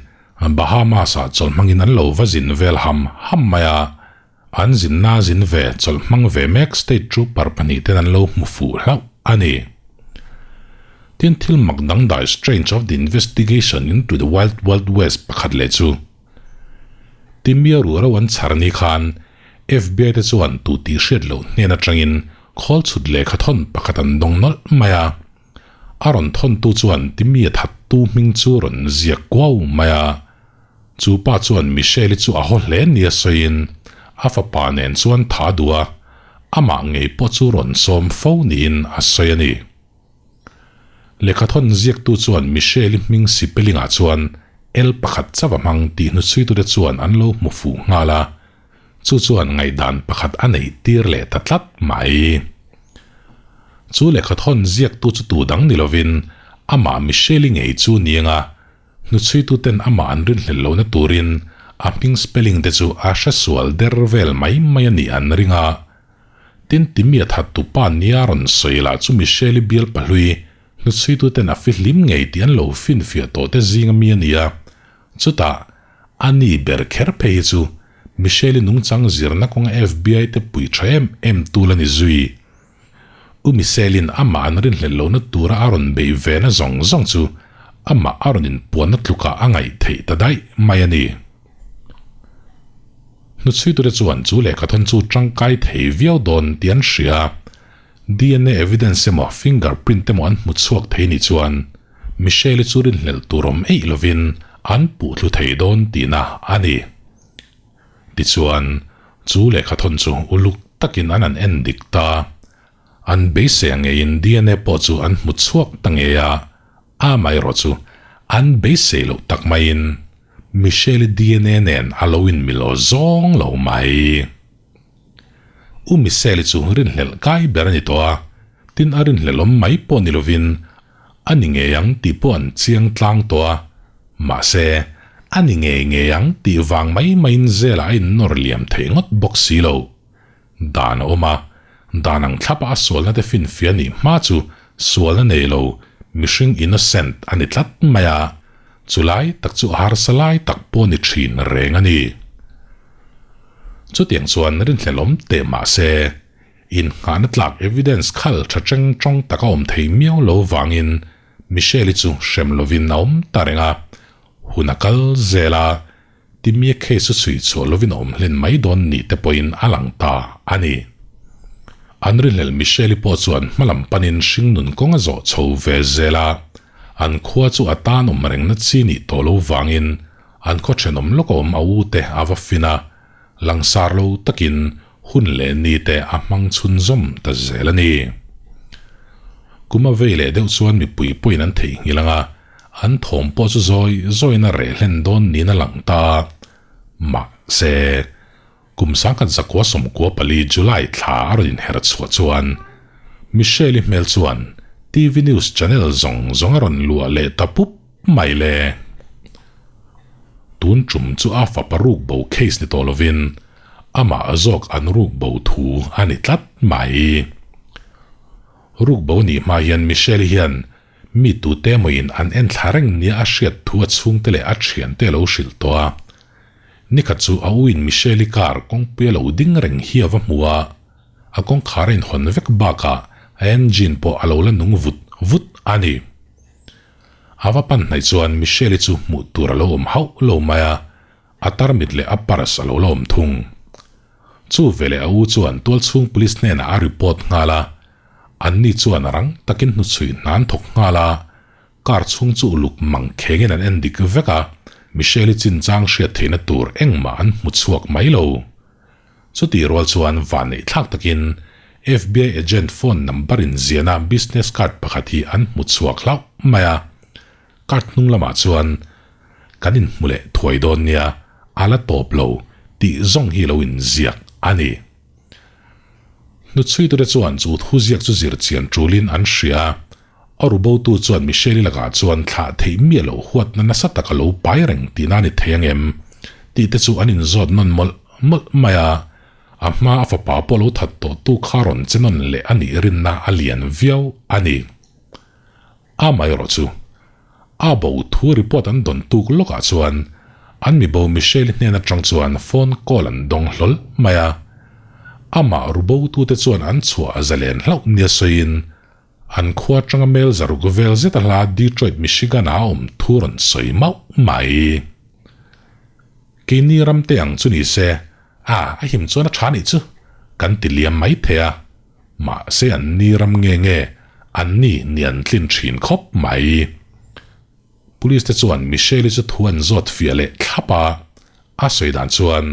Bahamas-ah chawlh hmangin an lo va zin vel ham ham mai a. An zinna zin ve chawlh hmang ve mek state trooper pahnihten an lo hmu fuh hlauh a ni. Tin thil mak dangdai strange of the investigation into the wild wild west pakhat leh chu Timia ruhro an chhar ni khan FBI te chuan tu tih hriat loh hnen atangin khawl chhut lehkha thawn pakhat an dawng nawlh mai a. A rawn thawntu chuan Timia thattu hming chu rawn ziak kuau mai a. Chu pa chuan Michelle-i chu a haw hle nia sawiin a fapa nen chuan tha duh a, amah ngei pawh chu rawn sawm fo niin a sawi a ni. Lehkhathawn ziaktu chuan Michelle-i hming sipelingah chuan L pakhat chauh a hmang tih hnuchhuitute chuan an lo hmu fuh nghal a, chu chuan ngaihdan pakhat a neih tir leh ta tlat mai. Chu lehkhathawn ziaktu chu tu dang ni lovin amah Michelle-i ngei chu ni anga Hnuchhuituten amah an rinhlelh lohna turin a hming spelling te chu a hre sual der vel mai mai a nih an ring a. Tin Timmy-a thattu pa nia rawn sawi lah chu Michelle-i bial pahlui hnuchhuituten a fihlim ngei tih an lo finfiah tawh te zing ami a ni a. Chutah, A ni ber kher phei hi chu Michelle-i nungchang zirna kawnga FBI te pui tha em em tu la ni zui. U Michelle-in amah an rinhlelh lohna tura a rawn beih vena zawng zawng chu amah a rawn inpuanna tlukah a ngaih theih ta daih mai a ni. Hnuchhuitute chuan chu lehkhathawn chu tangkai thei viau dawn tih an hria. Dna evidence emaw finger print emaw an hmu chhuak thei nih chuan Michelle-i chu rinhlelh tur awm eih lovin an puh thlu thei dawn tihna a ni. Tichuan, chu lehkhathawn chu uluk takin an an en dik ta. An beisei ang ngeiin dna pawh chu an hmu chhuak ta ngei a, amaherawh chu an beisei loh tak maiin Michelle-i dna nen a lo inmil aw zawng lo mai. U Michelle-i chu rinhlelh kai ber a ni tawh a, tin a rinhlelh awm mai pawh ni lovin a ni ngei ang tih pawh an chiang tlang tawh a, mahse a ni ngei ngei ang tih vang mai maiin zelah a innawr liam theih ngawt bawk si lo. Dan a awm a, dan ang thlapa a sualna te finfiah nih hma chu sualna nei lo mihring innocent a ni tlat mai a, chulai tak chu a harsa lai tak pawh ni thin reng a ni. Chutiang chuan rinhlelawm teh mah se, innghahna tlak evidence khal tha cheng tawng tak a awm thei miau lo vangin Michelle-i chu hrem lovin a awm ta reng a, hun a kal zel a, Timmy-a case chu chhui chhuah lovin a awm hlen mai dawn nih te pawhin a lang ta a ni. An rinhlelh Michelle-i pawh chuan hmalam panin hringnun kawng a zawh chho ve zel a, an khua chu a tan awm rengna chi nih tawh lo vangin An khaw thenawm lawk a awm a u te a va fin a, langsar lo takin hun leh ni te a hmang chhunzawm ta zel a ni. Kum a vei leh deuh chuan mipui pawhin an theihnghilh ang a, an thawm pawh chu zawi zawiin a reh hlen dawn niin a lang ta. Mahse, kum 1994 July thla a rawn inher chhuah chuan Michelle-i hmel chuan TV news channel zawng zawng a rawn luah leh ta pup mai le. Tun tum chu a fapa ruk bo case ni tawh lovin amah zawk an ruk bo thu a ni tlat mai. Ruk bo nih hma hian Michelle-i hian mi tute emawiin an en thla reng nia a hriat thu a chhungte leh a thiante a lo hrilh tawh a. Nikhat chu a uin Michelle-i car kawngpui a lo ding reng hi a va hmu a, a kawngkhar a inhawn vek bakah a engine pawh a lo la nung vut vut a ni. A va pan hnaih chuan Michelle-i chu hmuh tur a lo awm hauh lo mai a, a tarmit leh a purse a lo la awm thung. Chu veleh a u chuan tualchhung police hnenah a report nghal a, anni chuan rang takin hnuchhui hna an thawk nghal a, car chhung chu uluk mang khengin an en dik vek a, Michelle-i chinchang hriat theihna tur engmah an hmu chhuak mai lo. Chutih rual chuan vanneih thlak takin FBI agent phone number in ziahna business card pakhat hi an hmu chhuak hlauh mai a. Card hnung lamah chuan kan inhmu leh thuai dawn nia, a la tawp lo tih zawng hi lo inziak a ni. Hnuchhuitute chuan chu thu ziak chu zir chian tulin an hria a. A rubotu chuan Michelle-i lakah chuan thlah theih miah loh huatna nasa tak a lo pai reng tihna a ni thei ang em? tih te chu an inzawt nawn mawlh mawlh mai a. A hma a fapa pawh lo that tawh tu kha rawn che nawn leh a nih rinna a lian viau a ni. Amaherawh chu, a bo thu report an dawn tuk lawkah chuan an mibo Michelle-i hnen atang chuan phone call an dawng hlawl mai a. Amah rubotute chuan an chhuah zalen hlauh nia sawiin An khua atanga mel zaruk vel zet a hla Detroit, Michigan ah a awm thu rawn sawi mauh mai. Keini ram te ang chu ni se, a, a him chuan a tha nih chu, kan ti liam mai thei a. Mahse an ni ram nge nge, an ni ni an tlin thin khawp mai. Police te chuan Michelle-i chu thu an zawt fiah leh thlap a, a sawi dan chuan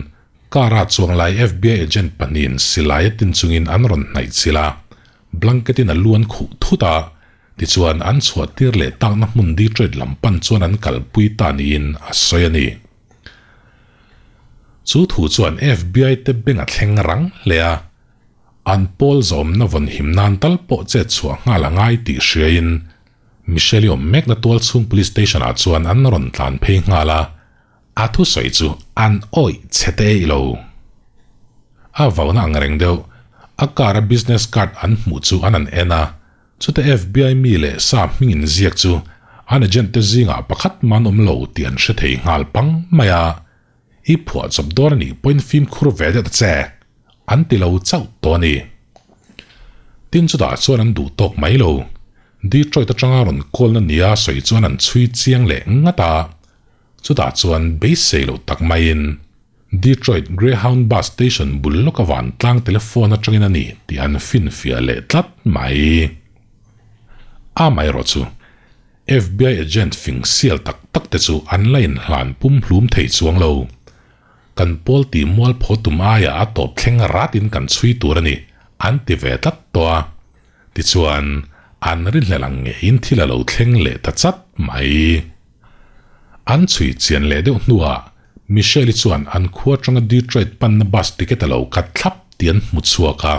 car a chuang lai FBI agent pahnihin silai a tin chungin an rawn hnaih chilh a, Blanket in a lu an khuh thut a, tichuan an chhuah tir leh takna hmun Detroit lam pan chuan an kalpui ta niin a sawi a ni. Chu thu chuan FBI te beng a thleng rang hle a, an pawl zawmna vawn him nan tal pawh chet chhuah nghal a ngai tih hriain Michelle-i awm mekna tualchhung police station ah chuan an rawn tlan phei nghal a, A thusawi chu an awih chhe te eih lo. A vauna ang reng deuh, a car a business card an hmuh chu an an en a, chute FBI mi leh sa hming inziak chu an agent te zingah pakhat man awm lo tih an hre thei nghal pang mai a. I phuah chawp dawn a nih pawhin fimkhur ve deuh ta che, an ti lo chauh tawh a ni. Tin chutah chuan an duh tawk mai lo. Detroit atanga rawn call na nia sawi chuan an chhui chiang leh ngat a. Chutah chuan beisei loh tak maiin Detroit Greyhound Bus Station bul lawka vantlang telephone atangin a ni tih an finfiah leh tlat mai. Amaherawhchu, FBI agent fing sial tak tak te chu an la inhlan pumhlum thei chuang lo. Kan pawl tih mualpho tum aia a tawp thleng ratin kan chhui tur a ni, an ti ve tlat tawh a. Tichuan, an rinhlelh ang ngeiin thil a lo thleng leh ta chat mai. An chhui chian leh deuh hnuah Michelle-i chuan an khua atanga Detroit panna bus ticket a lo kat thlap tih an hmu chhuak a.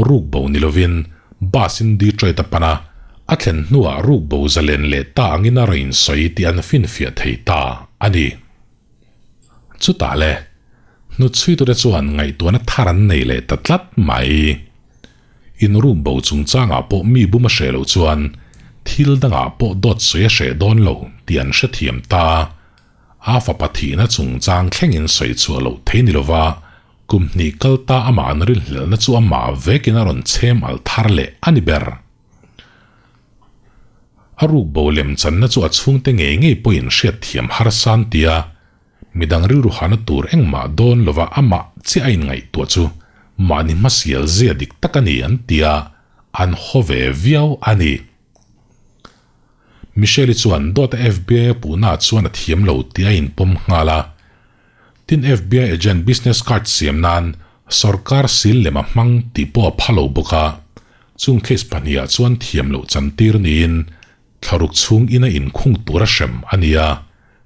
Ruk bo ni lovin bus-in Detroit a pan a, a thlen hnuah ruk bo zalen leh ta angin a rawn insawi tih an finfiah thei ta a ni. Chutah le, hnutchhuitute chuan ngaihtuahna thar an nei leh ta tlat mai. Inruk bo chungchangah pawh mi bum a hreh loh chuan thil dangah pawh dawt sawi a hreh dawn lo tih an hrethiam ta. A fapa thihna chungchang thlengin sawi chhuah loh thei ni lova, kum hnih kal ta amah an rinhlelhna chu amah vekin a rawn chhem alh thar leh a ni ber. A ruk bo lem channa chu a chhungte ngei ngei pawhin hriatthiam harsa an ti a, midang rilru hana tur engmah dawn lova amah chiah a inngaihtuah chu mahni hmasial zia dik tak a ni an ti a, an haw ve viau a ni. Michelle-i chuan dawta FBI a puhnaah chuan a thiam lo tih a inpawm nghal a. Tin FBI agent business card siam nan sorkar sil lem a hmang tih pawh a pha lo bawk a, chung case pahniha chuan thiam loh chantir niin thlaruk chhung ina inkhung tura hrem a ni a,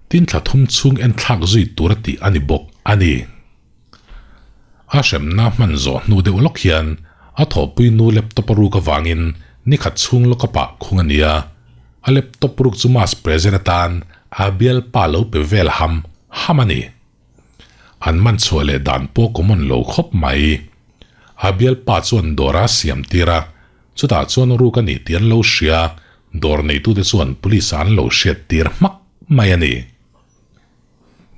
tin thla thum chhung enthlak zui tura tih a ni bawk a ni. A hremna hman zawh hnu deuh lawk hian a thawhpui nu laptop a ruk avangin nikhat chhung lawk a pah khung a ni a, a laptop ruk chu mass present atan a bialpa lo pe vel ham ham a ni. An man chhuah leh dan pawh common lo khawp mai. A bialpa chuan dawr a siam tir a, chutah chuan ruk a nih tih an lo hria, dawr neitute chuan police ah an lo hriat tir hmak mai a ni.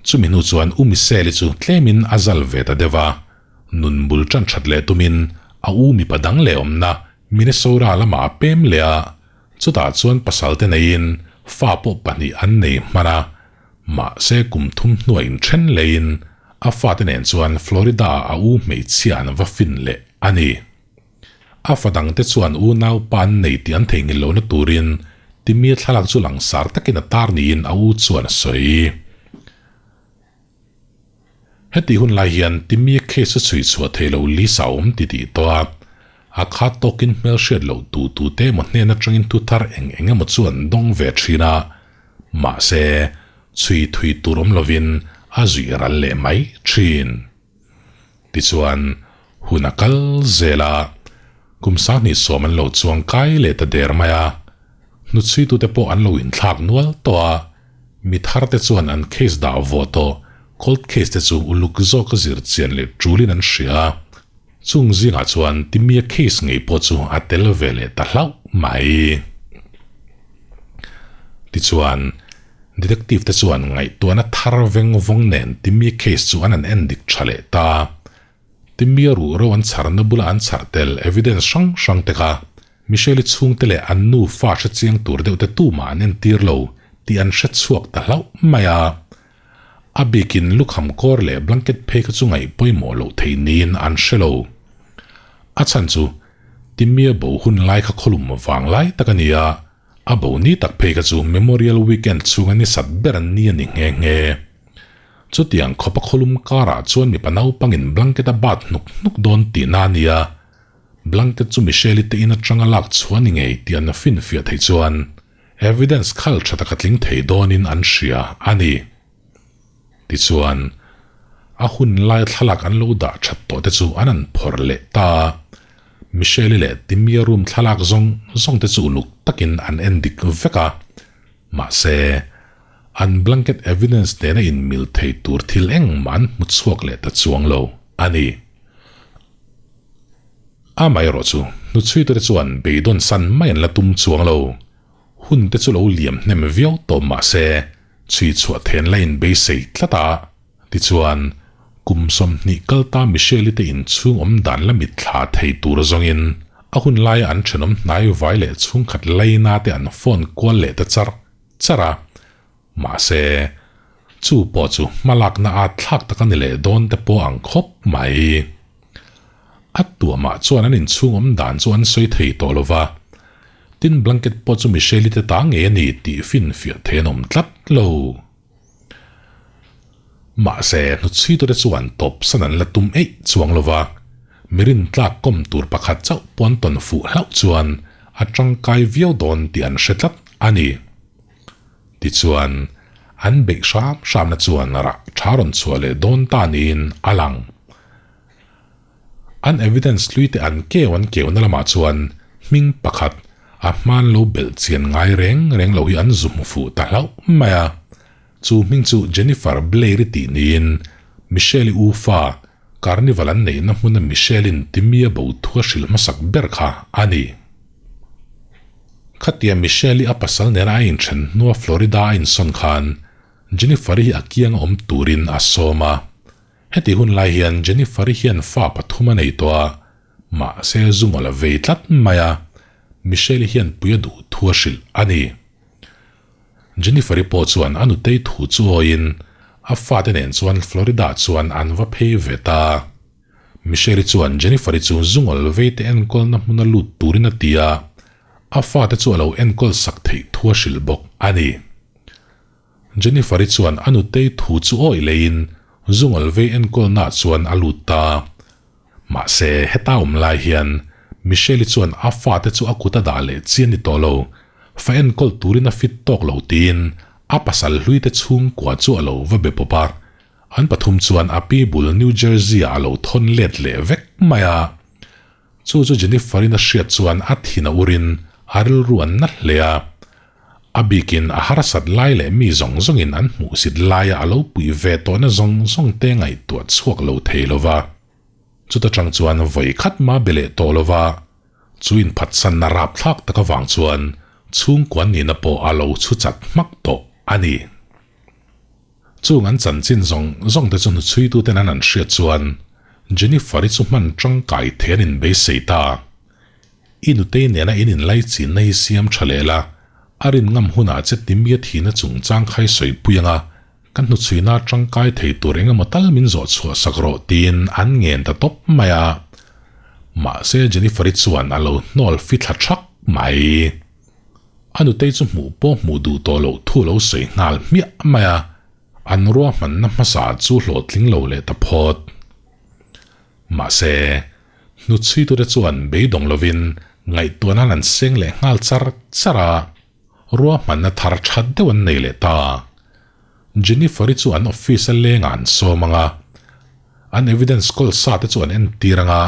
Chumi hnu chuan U Michelle-i chu tlemin a zal ve ta deuh a, nun bul tan that leh tumin a u mipa dang leh awmna Minnesota lamah a pem leh a, chutah chuan pasal te neiin fa pawh pahnih an nei hman a, mahse kum thum hnuah inthen leiin a fate nen chuan Florida-ah a u hmeichhia an va fin leh a ni. A fa dangte chuan unau pa an nei tih an theihnghilh lohna turin Timmy-a thlalak chu langsar takin a tar niin a u chuan a sawi. Heti hun lai hian Timmy-a case a chhui chhuah thei lo Lisa a awm ti tih tawh a, a khat tawkin hmelhriat loh tu tute emaw hnen atangin thu thar eng eng emaw chu an dawng ve thin a, mahse chhui thui tur awm lovin a zui ral leh mai thin. Tichuan, hun a kal zel a, kum sanghnih sawm an lo chuang kai leh ta der mai a, hnuchhuitute pawh an lo inthlak nual tawh a, mi tharte chuan an case dah vawh tawh cold case te chu uluk zawka zir chian leh tulin an hria a, chung zingah chuan Timmy-a case ngei pawh chu a tel ve leh ta hlauh mai. Tichuan, Detective te chuan ngaihtuahna thar veng vawng nen Timmy case chu an han en dik tha leh ta. Timmy a ruh ro an chharna bula an chhar tel evidence hrang hrang te kha Michelle-i chhungte leh an nu fa hre chiang tur deuh te tumah an entir lo tih an hre chhuak ta hlauh mai a. A bikin lukham kawr leh blanket phei kha chu ngaih pawimawh loh theih niin an hre lo. A chhan chu Timmy a bo hun lai kha khawlum vang lai tak a ni a, A bo ni tak phei kha chu Memorial Weekend chhunga ni sat ber an ni a ni nghe nghe. Chutiang khawpa khawlum karah chuan mipa naupangin blanket a bat hnuk hnuk dawn tihna a ni a, blanket chu Michelle-i te in atanga lak chhuah a ni ngei tih an finfiah theih chuan evidence khal tha taka tling thei dawnin an hria a ni. Tichuan, a hun laia thlalak an lo dah that tawh te chu an an phawrh leh ta a, Michelle-i leh Timmy-a room thlalak zawng zawng te chu uluk takin an en dik vek a, mahse, an blanket evidence nena inmil thei tur thil engmah an hmu chhuak leh ta chuang lo a ni. Amaherawh chu, hnuchhuitute chuan beidawn san mai an la tum chuang lo. Hun te chu lo liam hnem viau tawp mah se, chhui chhuah then la in beisei tlat a. Tichuan, kum 20 kal ta Michelle-i te inchhung awm dan la mitthla thei tur zawngin a hun laia an thenawm hnai vai leh chhungkhat laina te an phone kual leh ta char char a. Mahse, chu pawh chu hmalakna at thlak tak a ni leh dawn te pawh ang khawp mai. A tuamah chuan an inchhung awm dan chu an sawi thei tawh lo va, tin blanket pawh chu Michelle-i te ta ngei a ni tih finfiah thei an awm tlat lo. Mahse, hnuchhuitute chuan tawp san an la tum eih chuang lo va, mi rintlak kawm tur pakhat chauh pawn tawn fuh hlauh chuan a tangkai viau dawn tih an hre tlat a ni. Tichuan, an beih hram hramna chuan rah tha rawn chhuah leh dawn ta niin a lang. An evidence hlui te an keu an keuna lamah chuan hming pakhat a hman lo belh chian ngai reng reng lo hi an zu hmu fuh ta hlauh mai a. Chu hming chu Jennifer Blair-i tih niin Michelle-i u fa Carnival an neihna hmuna Michelle-in Timmy-a bo thu a hrilh hmasak ber kha a ni. Khatia Michelle-i a pasal nena a inthen hnua Florida a insawn khan Jennifer-i hi a kianga awm turin a sawm a. Heti hun lai hian Jennifer-i hian fa pathum a nei tawh a, mahse zungawl a vei tlat mai a, Michelle-i hian pui a duh thu a hrilh a ni. Jennifer-i pawh chuan a nutei thu chu awiin a fate nen chuan Florida chuan an va phei ve ta. Michelle-i chuan Jennifer-i chu zungawl veite enkawlna hmuna lut turin a ti a, a fate chu a lo enkawl sak theih thu a hrilh bawk a ni. Jennifer-i chuan a nutei thu chu awih leiin zungawl vei enkawlnaah chuan a lut ta. Mahse, heta awm lai hian Michelle-i chuan a fate chu a kut a dah leh chi a ni tawh lo, fa enkawl turin a fit tawk lo tiin a pasal hluite chhungkua chu a lo va be pawp a. An pathum chuan a pi bul New Jersey-ah a lo thawn let leh vek mai a. Chu chu Jennifer-in a hriat chuan a thin a urin a rilru an na hle a. A bikin a harsat lai leh mi zawng zawngin an hmuhsit laia a lo puih ve tawhna zawng zawng te ngaihtuah chhuak lo thei lo va. Chuta tang chuan vawi khat mah be leh tawh lo va, chu inphatsanna rapthlak tak avang chuan chhungkuan nihna pawh a lo chhu chat hmak tawh a ni. Chung an chanchin zawng zawng te chu hnuchhuituten an an hriat chuan Jennifer-i chu hman tangkai thei an inbeisei ta. I nutei nena in inlaichinna hi siam tha leh la, a rin ngam hunah che Timmy-a thihna chungchang kha i sawipui anga kan hnuchhuina tangkai thei tur eng emaw tal min zawh chhuah sak rawh tiin an ngen ta tawp mai a. Mahse Jennifer-i chuan a lo hnawl fithla thak mai. A nutei chu hmuh pawh hmuh duh tawh loh thu lo sawi nghal hmiah mai a, an ruahmanna hmasa chu hlawhtling lo leh ta phawt. Mahse, hnuchhuitute chuan beidawng lovin ngaihtuah nan an seng leh nghal char char a, ruahmanna thar tha deuh an nei leh ta. Jennifer-i chu an office a lengah an sawm ang a, an evidence kawl sa te chu an entir ang a,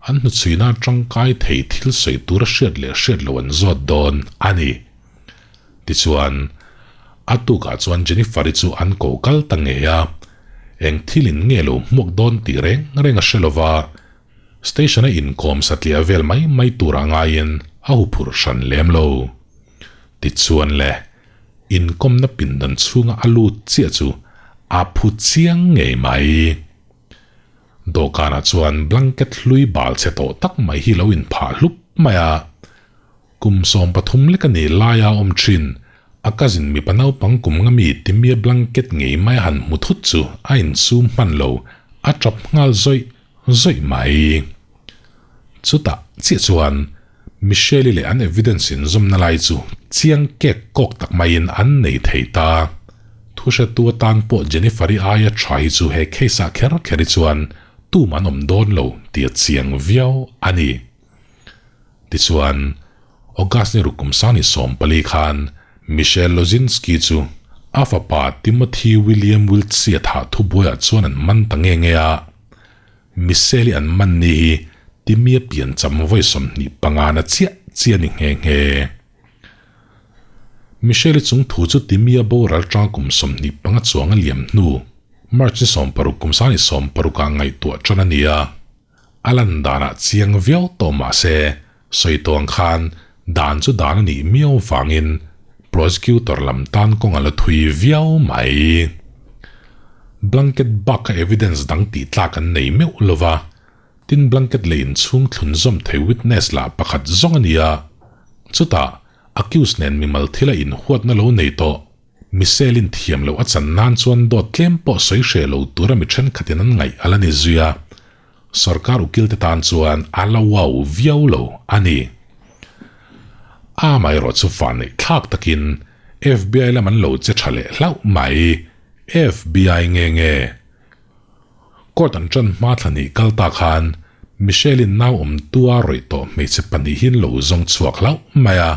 an hnuchhuina tangkai thei thil sawi tura hriat leh hriat loh an zawt dawn a ni. Tichuan, a tukah chuan Jennifer-i chu an ko kal ta ngei a, eng thilin nge lo hmuak dawn tih reng reng a hre lo va, station-a inkawm satliah vel mai mai tura ngaiin a huphurh hran lem lo. Tichuan le. Inkawmna pindan chhunga a lut chiah chu a phu chiang ngei mai. Dawhkanah chuan blanket hlui bal chhe tawh tak mai hi lo inphah hlup mai a. Kum 13 lek a nih laia awm thin, a cousin mipa naupang kum nga mi Timmy-a blanket ngei mai a han hmu thut chu a insum hman lo, a tap nghal zawih zawih mai. Chutah chiah chuan Michelle-i leh an evidence in zawmna lai chu chiang kek kawk tak maiin an nei thei ta. Thuhretu atan pawh Jennifer-i aia tha hi chu he case-ah kher kher hi chuan tum an awm dawn lo tih a chiang viau a ni. Tichuan, August ni ruk kum sangni 14 khan Michelle Lozinski chu a fapa Timothy William Wiltse-a thah thubuaiah chuan an man ta nge nge a. Michelle-i an man ni hi Timmy-a piancham vawi 25 na chiah chiah a ni nghe nghe. Michelle-i chung thu chu Timmy-a boral tang kum 25 chuang a liam hnu March ni 60 kum 20 60 ah ngaihtuah tan a ni a. A lan danah chiang viau tawh mah se sawi tawng khan dan chu dan a nih miau vangin prosecutor lam tan kawng a la thui viau mai. Blanket bak kha evidence dang tih tlak an nei meuh lo va, tin blanket leh inchhung thlun zawm thei witness lah pakhat zawng a ni a. Chutah, accused nen mimal thila inhuatna lo nei tawh. Michelle-in thiam loh a chan nan chuan dawt tlem pawh sawi hreh lo tura mi thenkhatin an ngaih a la ni zui a, sorkar ukil te tan chuan a la wow viau lo a ni. Amaherawh chu fa neih thlak takin FBI lam an lo che tha leh hlauh mai. FBI nge nge? Court an tan hma thla hnih kal ta khan Michelle-in nau awmtua rawih tawh hmeichhe pahnihin lo zawng chhuak hlauh mai a.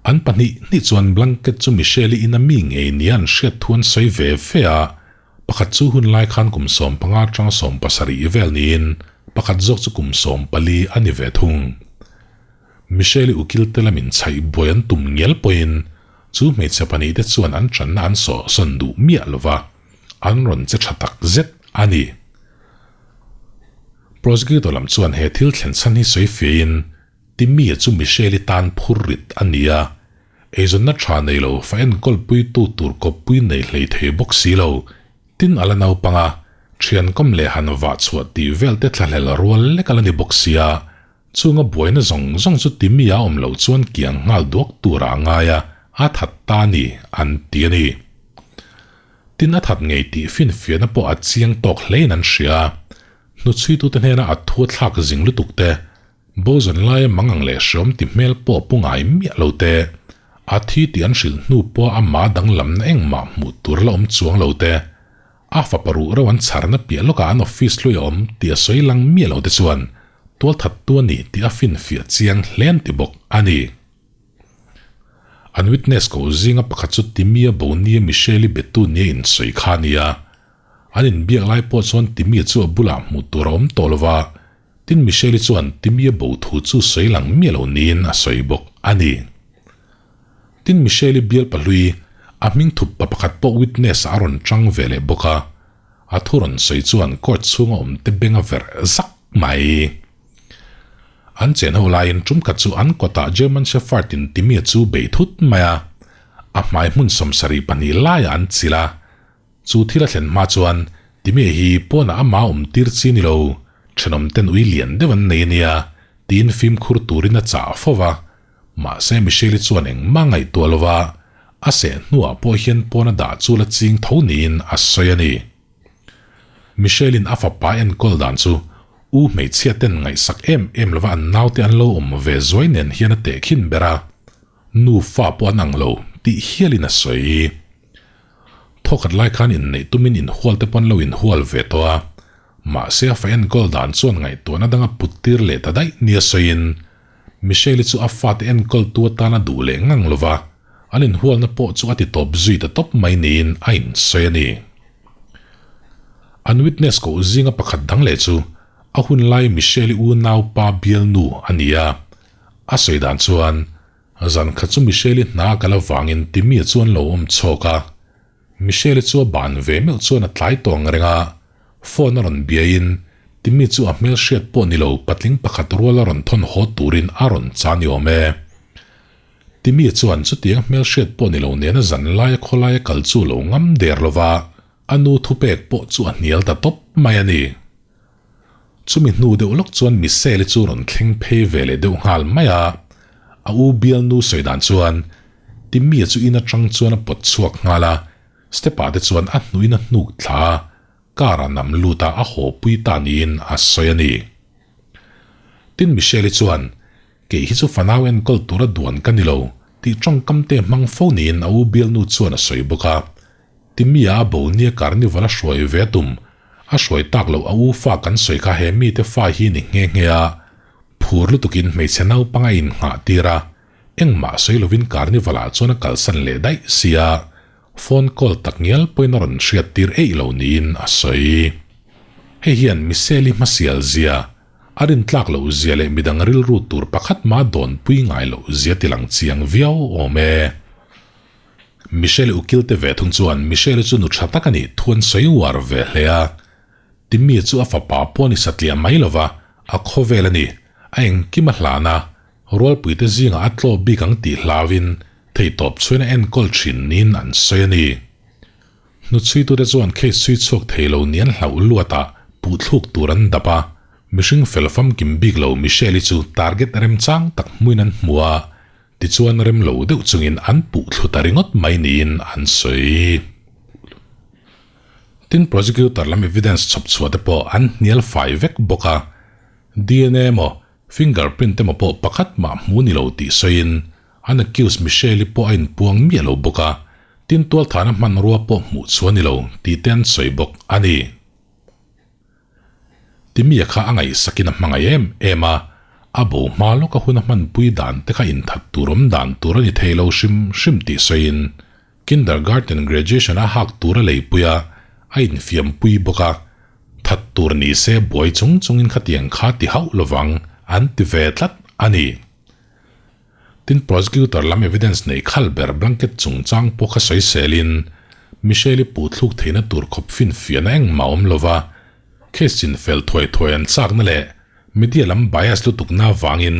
An pahnih hnih chuan blanket chu Michelle-i ina mi ngei nia an hriat thu an sawi ve ve a, pakhat chu hun lai khan kum 15 atanga 70 vel niin pakhat zawk chu kum 14 a ni ve thung. Michelle-i ukil te lamin chhaih buai an tum ngial pawhin chu hmeichhe pahnih te chuan an channa an sawhsawn duh miah lova an rawn che tha tak zet a ni. Prosecutor lam chuan he thil thlen chhan hi sawi fiahin Timmy-a chu Michelle-i tan phur rit a ni a, eizawnna tha nei lo fa enkawl puitu tur kawppui nei hlei thei bawk si lo, tin a la naupang a, thian kawm leh han vah chhuah tih vel te thlahlel rual lek a la ni bawk sia, chunga buaina zawng zawng chu Timmy-a awm loh chuan kiang nghal duak turah a ngai a, a that ta a ni, an ti a ni. Tin a that ngei tih finfiahna pawh a chiang tawk hlein an hria. Hnuchhuitute hnena a thu a thlak zing lutuk te, Bozen laia mang ang leh hreawm ti hmel pawh pu ngai miah lo te, a thi tih an hrilh hnu pawh ama danglamna engmah hmuh tur la awm chuang lo te, a fapa ruh reuh an chharna piah lawkah an office hlui a awm tih a sawi lang miah lo te chuan tualthattu a ni tih a finfiah chiang hle an ti bawk a ni. An witness ko zinga pakhat chu Timmy-a bo nia Michelle-i betu nia insawi kha a ni a, an inbiak lai pawh chuan Timmy-a chu a bulah hmuh tur a awm tawh lo va, Tin Michelle-i chuan Timmy-a bo thu chu sawi lang miah lo niin a sawi bawk a ni. Tin Michelle-i bial pahlui, a hming thup pa pakhat pawh witness ah a rawn chang ve leh bawk a, a thu rawn sawi chuan court chhunga awm te beng a verh zak mai. An chen ho laiin tum khat chu an kawtah German Shepherd in Timmy-a chu bei thut mai a, a hmai hmun 72 laiah an chilh a, Chu thil a thlen hma chuan Timmy hi pawnah amah awm tir chi ni lo, thenawm ten ui lian deuh an nei a nia, tiin fimkhur turin a chah fo va. Mahse Michelle-i chuan engmah ngaihtuah lo va, a seh hnuah pawh hian pawn a dah chu la ching tho niin a sawi a ni. Michelle-in a fapa enkawl dan chu u hmeichhia ten ngaihsak em em lova an naute an lo awm ve zuai nen hian a tehkhin ber a, nu fa pawh an ang lo tih hialin a sawi. Thawkhat lai khan inneih tumin inhual te pawn lo inhual ve tawh a, mahse a fa enkawl dan chuan ngaihtuahna danga put tir leh ta daih nia sawiin Michelle-i chu a fate enkawltu atana duh leh ngang lova an inhualna pawh chu a ti tawp zui ta tawp mai niin a insawi a ni. An witness koh zinga pakhat dang leh chu a hun lai Michelle-i unaupa bialnu a ni a, a sawi dan chuan Zan khat chu Michelle-i hna a kal avangin Timmy-a chu an lo awm chhawk a. Michelle-i chu a ban ve meuh chuan a tlai tawh ang reng a, phone a rawn biaiin Timmy chu a hmel hriat pawh ni lo patling pakhat rual a rawn thawn haw turin a rawn cha ni awm e. Timmy-a chuan chutiang hmel hriat pawh ni lo nena zan laia khawlaia kal chu lo ngam der lo va, a nu thupek pawh chu a hnial ta tawp mai a ni. Chumi hnu deuh lawk chuan Michelle-i chu rawn thleng phei ve leh deuh nghal mai a, a u bialnu sawi dan chuan Timmy-a chu in atang chuan a pawt chhuak nghal a, step-ah te chuan a hnuin a hnuk thla a, car-a nam lut a a haw pui ta niin a sawi a ni. Tin Michelle-i chuan, Kei hi chu fanau enkawl tura duan ka ni lo, tih tawngkam te hmang fo niin a u bialnu chuan a sawi bawk a. Timmy-a a bo nia carnival a hruai ve a tum. A hruai tak loh a u fa kan sawi kha he mite fa hi ni nghe nghe a. Phur lutukin hmeichhe naupang a innghah tir a, engmah sawi lovin carnival ah chuan a kalsan leh daih sia, phone call tak ngial pawhin a rawn hriat tir eih lo niin a sawi. Hei hian Michelle-i hmasial zia, a rintlak loh zia leh midang rilru tur pakhat mah dawnpui ngai loh zia tilang chiang viau awm e. Michelle ukil te ve thung chuan Michelle chu nu tha tak a nih thu an sawi uar ve hle a. Timmy chu a fapa pawh a ni satliah mai lova, a khawvel a ni, a engkim a hlan a, rualpuite zingah a tlaw bik ang tih hlauin theihtawp chhuain a enkawl thin niin an sawi a ni. Hnuchhuitute chuan case chhui chhuak thei lo ni an hlauh luatah puhthluk tur an dap a, mihring fel famkim bik lo Michelle-i chu target remchang tak hmuin an hmu a, tichuan rem lo deuh chungin an puhthlu ta ringawt mai niin an sawi. Tin, prosecutor lam evidence chhawp chhuah te pawh an hnial fai vek bawk a, DNA emaw fingerprint emaw pawh pakhat mah hmu ni lo tih sawiin an accused Michelle-i pawh a inpuang miah lo bawk a, tin tualthahna hmanrua pawh hmuh chhuah ni lo tih te an sawi bawk a ni. Timia kha a ngaihsakin a hmangaih em em a, a bo hma lawka hun a hmanpui dan te kha inthat tur awm dan tur a ni thei lo hrim hrim tih sawiin Kindergarten graduation a hak tur a leipui a, a infiampui bawk a, that tur ni se buai chung chungin khatiang kha ti hauh lovang an ti ve tlat a ni. Tin, prosecutor lam evidence nei khal ber blanket chungchang pawh kha sawiselin Michelle-i puhthluk theihna tur khawp finfiahna engmah a awm lova, case chinfel thuai thuai an chakna leh media lam bias lutukna avangin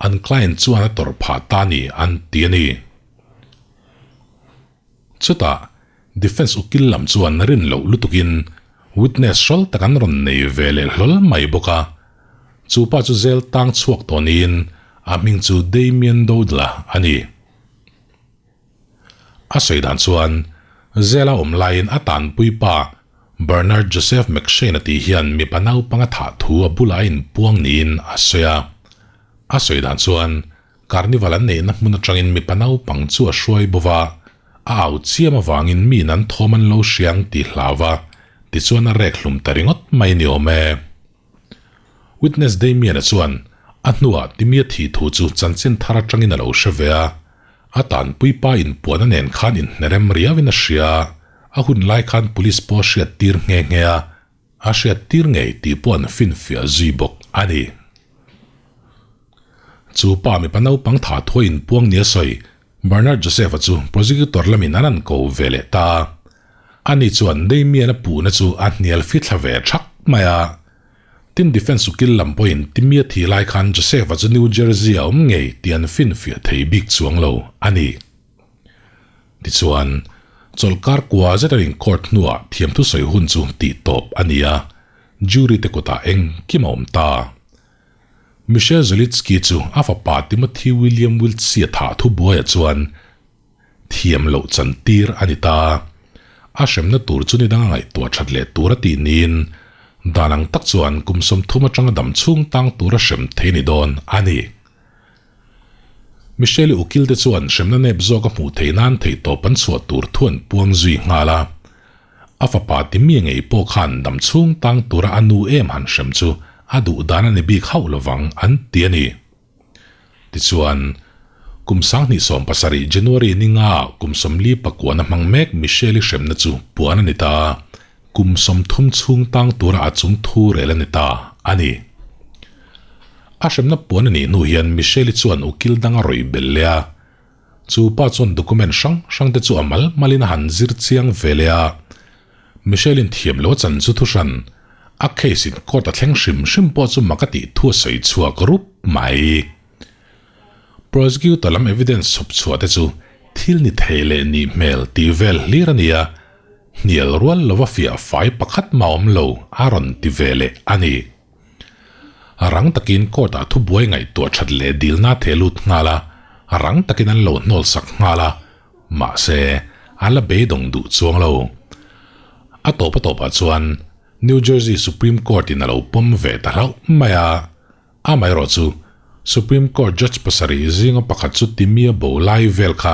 an client chuan a tawrh phah ta ni an ti a ni. Chutah, defence ukil lam chuan rin loh lutukin witness hrawl tak an rawn nei ve leh hlawl mai bawk a. Chu pa chu zel tang chhuak tawh niin a hming chu Damien Dodla a ni. A sawi dan chuan zela awm laiin a tanpui pa Bernard Joseph McShane a tih hian mipa naupang a thah thu a bulah a inpuang niin a sawi a. A sawi dan chuan Carnival an neihna hmun atangin mipa naupang chu a hruai bo va, a au chiam avangin miin an thawm an lo hriang tih hlau va, tichuan a rek hlum ta ringawt mai ni awm e. Witness Damien-a chuan a hnuah Timmy-a thih thu chu chanchin thar atangin a lo hre ve a, a tanpui pa inpuahna nen khan inhnerem riauin a hria, a hun lai khan police pawh a hriattir nghe nghe a, A hriattir ngei tih pawh an finfiah zui bawk a ni. Chu pa mipa naupang tha thuai inpuang nia sawi Bernard Joseph-a chu prosecutor lamin an an ko ve leh ta. Ani chuan Damien-a puhna chu a hnial fithla ve thak mai a. Tin defence ukil lam pawhin Timmy-a thi lai khan Joseph-a chu New Jersey-a awm ngei tih an finfiah thei bik chuang lo a ni. Tichuan, chawlhkar kua zet a incourt hnuah thiamthu sawi hun chu tih tawp a ni a, jury te kutah engkim a awm ta. Michelle Zolitski chu a fapa Timothy William Wiltshire thah thu buaiah chuan thiam loh chan tir a ni ta. A hremna tur chu nidang a ngaihtuah that leh tur a tih niin, dan ang tak chuan kum 30 atanga dam chhung tang tura hrem thei ni dawn a ni. Michelle-i ukil te chuan hremna nep zawk a hmuh theih nan theihtawp an chhuah tur thu an puang zui nghal a. A fapa ti mi ngei pawh khan dam chhung tang tura a nu em han hrem chu a duh dan a ni bik hauh lovang an ti a ni. Tichuan, kum 2017 January ni nga ah kum 40 pakuana hmang mek Michelle-i hremna chu puan a ni ta a, kum 30 chhung tang tura a chung thu rel a ni ta a ni. A hremna puan a nih hnu hian Michelle-i chuan ukil dang a rawih belh leh a. Chu pa chuan document hrang hrang te chu a mal malin a han zir chiang ve leh a. Michelle-in thiam lo a chan chu thu hran, a case in court a thleng hrim hrim pawh chu mak a tih thu a sawi chhuak rup mai. Prosecutor lam evidence chhawp chhuah te chu thil ni thei leh nih hmel tih vel hlir a ni a, hnial rual lova fiah fai pakhat mah awm lo a rawn ti ve leh a ni. Rang takin court ah thubuai ngaihtuah that leh dilna theh lut nghal a, rang takin an lo hnawl sak nghal a, mahse a la beidawng duh chuang lo. A tawp a tawpah chuan New Jersey Supreme Court in a lo pawm ve ta hlauh mai a, amaherawh chu Supreme Court judge pasarih zinga pakhat chu Timmy-a bo lai vel kha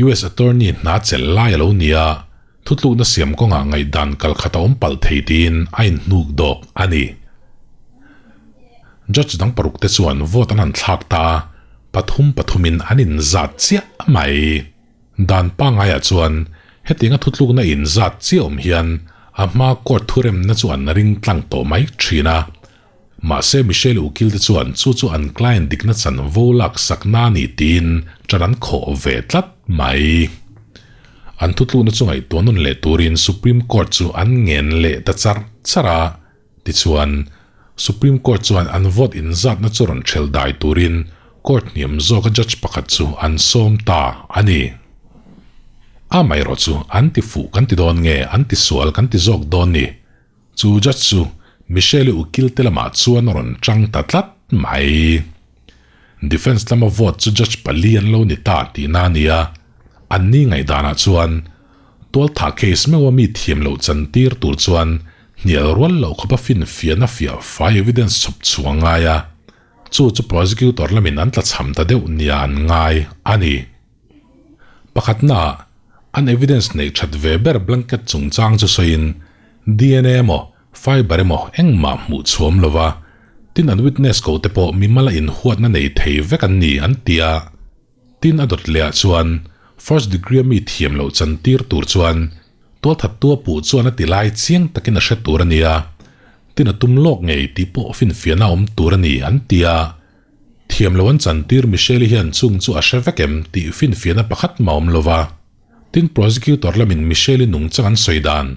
US Attorney hna chelh lai a lo ni a, Thutlukna siam kawngah ngaihdan kal khat a awm palh thei tiin a inhnuk dawk a ni. Judge dang paruk te chuan vote an han thlak ta a, pathum pathumin an inzat chiah mai. Dan pangaiah chuan hetianga thutlukna inzat chiah awm hian a hma court thuremna chu an ring tlang tawh mai thin a. Mahse Michelle ukil te chuan chu chu an client dikna chanvo laksak na a ni tiin ṭan an khawh ve tlat mai. An thutlukna chu ngaihtuah nawn leh turin Supreme Court chu an ngen leh ta char char a, tichuan Supreme Court chuan an vote inzatna chu rawn ṭhel dai turin court hniam zawka judge pakhat chu an sawm ta a ni. Amaherawhchu an ti fuh kan ti dawn nge an ti sual kan ti zawk dawn ni? Chu judge chu Michelle-i ukil te lamah chuan a rawn tang ta tlat mai. Defence lama vote chu judge pali an lo ni ta tihna a ni a, anni ngaihdanah chuan tualthah case meuha mi thiam loh chantir tur chuan hnial rual loh khawpa finfiahna fiah fai evidence chhawp chhuah a ngai a, chu chu prosecutor lamin an tlachham ta deuh nia an ngai a ni. Pakhatnaah, an evidence neih that ve ber blanket chungchang chu sawiin DNA emaw, fibre emaw engmah hmuh chhuam lova, tin an witness ko te pawh mimala inhuatna nei thei vek an ni an ti a. Tin a dawt lehah chuan first degree a mi thiam loh chantir tur chuan tualthattu a puh chuan a ti lai chiang takin a hre tur a ni a, tin a tum lawk ngei tih pawh finfiahna a awm tur a ni an ti a. Thiam lo an chantir Michelle-i hian chung chu a hre vek em tih finfiahna pakhat mah awm lo va. Tin prosecutor lamin Michelle-i nungchang an sawi dan,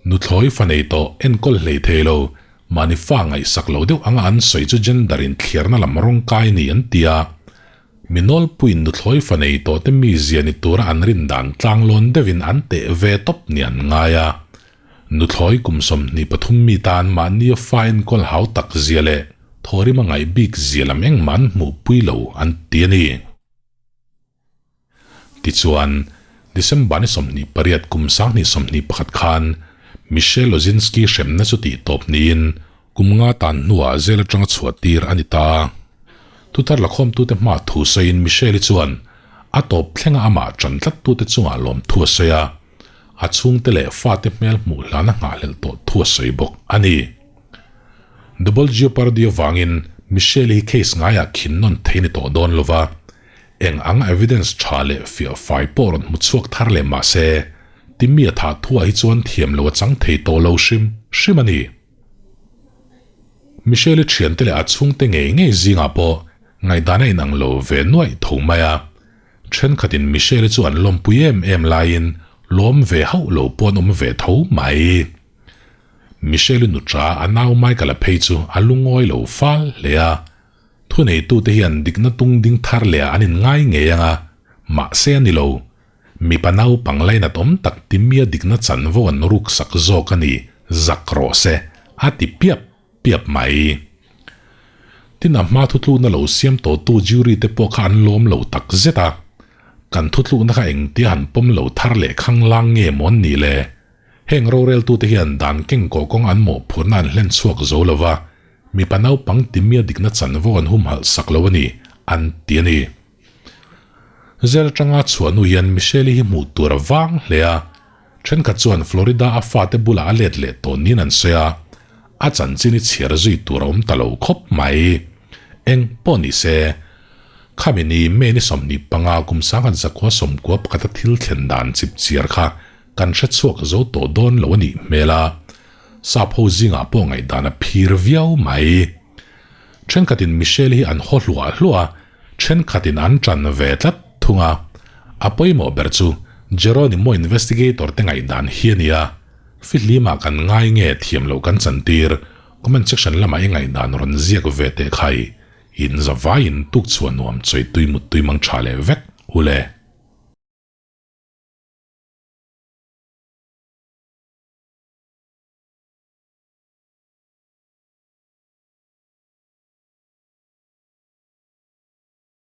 nuthlawi fa nei tawh enkawl hlei thei lo, mahni fa ngaihsak lo deuh anga an sawi chu gender inthliarna lam rawng kai ni an ti a. Mi nawlpuiin nuthlawi fa nei tawh te mizia ni tura an rin dan tlanglawn deuhin an teh ve tawp ni an ngai a. Nuthlawi kum 23 mi tan mahnia fa enkawl hau tak zia leh thawrim a ngaih bik zia lam engmah an hmuhpui lo an ti a ni. Tichuan, December ni 28 kum 2021 khan Michelle Lozinski hremna chu tih tawp niin kum nga tan hnuah jail atanga chhuah tir a ni ta. Thuthar lakhawmtute hma thu sawiin Michelle-i chuan a tawp thlenga amah tan tlattute chungah lawmthu a sawi a. A chhungte leh fate hmel hmuh hlana nghahhlelh tawh thu a sawi bawk a ni. Double Jeopardy avangin Michelle hi case ngaiah khin nawn thei ni tawh dawn lova, eng ang evidence tha leh fiah fai pawh rawn hmu chhuak thar leh mah se, Timmy a thah thuah hi chuan thiam lo a chang thei tawh lo hrim hrim a ni. Michelle-i thiante leh a chhungte ngei ngei zingah pawh ngaihdan a inang lo ve nuaih tho mai a. Thenkhatin Michelle-i chu an lawmpui em em laiin lawm ve hauh lo pawh an awm ve tho mai. Michelle-i nutra a nau Michael-a phei chu a lungawi lo fal hle a, thuneitute hian dikna tung ding thar leh ah an inngai ngei ang a, mahse a ni lo. Mipa naupang lainat awm tak timia dikna chanvo an ruksak zawk a ni, zak rawh se, a ti piap piap mai. Tin a hma thutlukna lo siam tawhtu jury te pawh kha an lawm lo tak zet a, kan thutlukna kha engtia han pawm lo thar leh khanglang nge maw an nih le? Heng roreltute hian dan keng kawh kawng an mawhphurhna an hlen chhuak zo lo va, mipa naupang timia dikna chanvo an humhalh sak lo a ni, an ti a ni. Zel atanga chhuah hnu hian Michelle-i hi hmuh tur a vang hle a, thenkhat chuan Florida a fate bulah a let leh tawh niin an sawi a, a chanchin hi chhiar zui tur a awm ta lo khawp mai. Eng pawh ni se, khami ni May ni 25 kum 1991 a thil thlen dan chip chiar kha kan hre chhuak zo tawh dawn lo a nih hmel a, sap ho zingah pawh ngaihdan a phir viau mai. Thenkhatin Michelle-i hi an haw hluah hluah a, Thenkhatin an tan ve tlat thung a, a pawimawh ber chu Jeronimo investigator te ngaihdan hi a nia. Fihlimah kan ngai nge thiam loh kan chantir, comment section lamah i ngaihdan rawn ziak ve teh khai, in zavaiin tuk chhuah nuam chawi tui mut tui mang tha leh vek u le.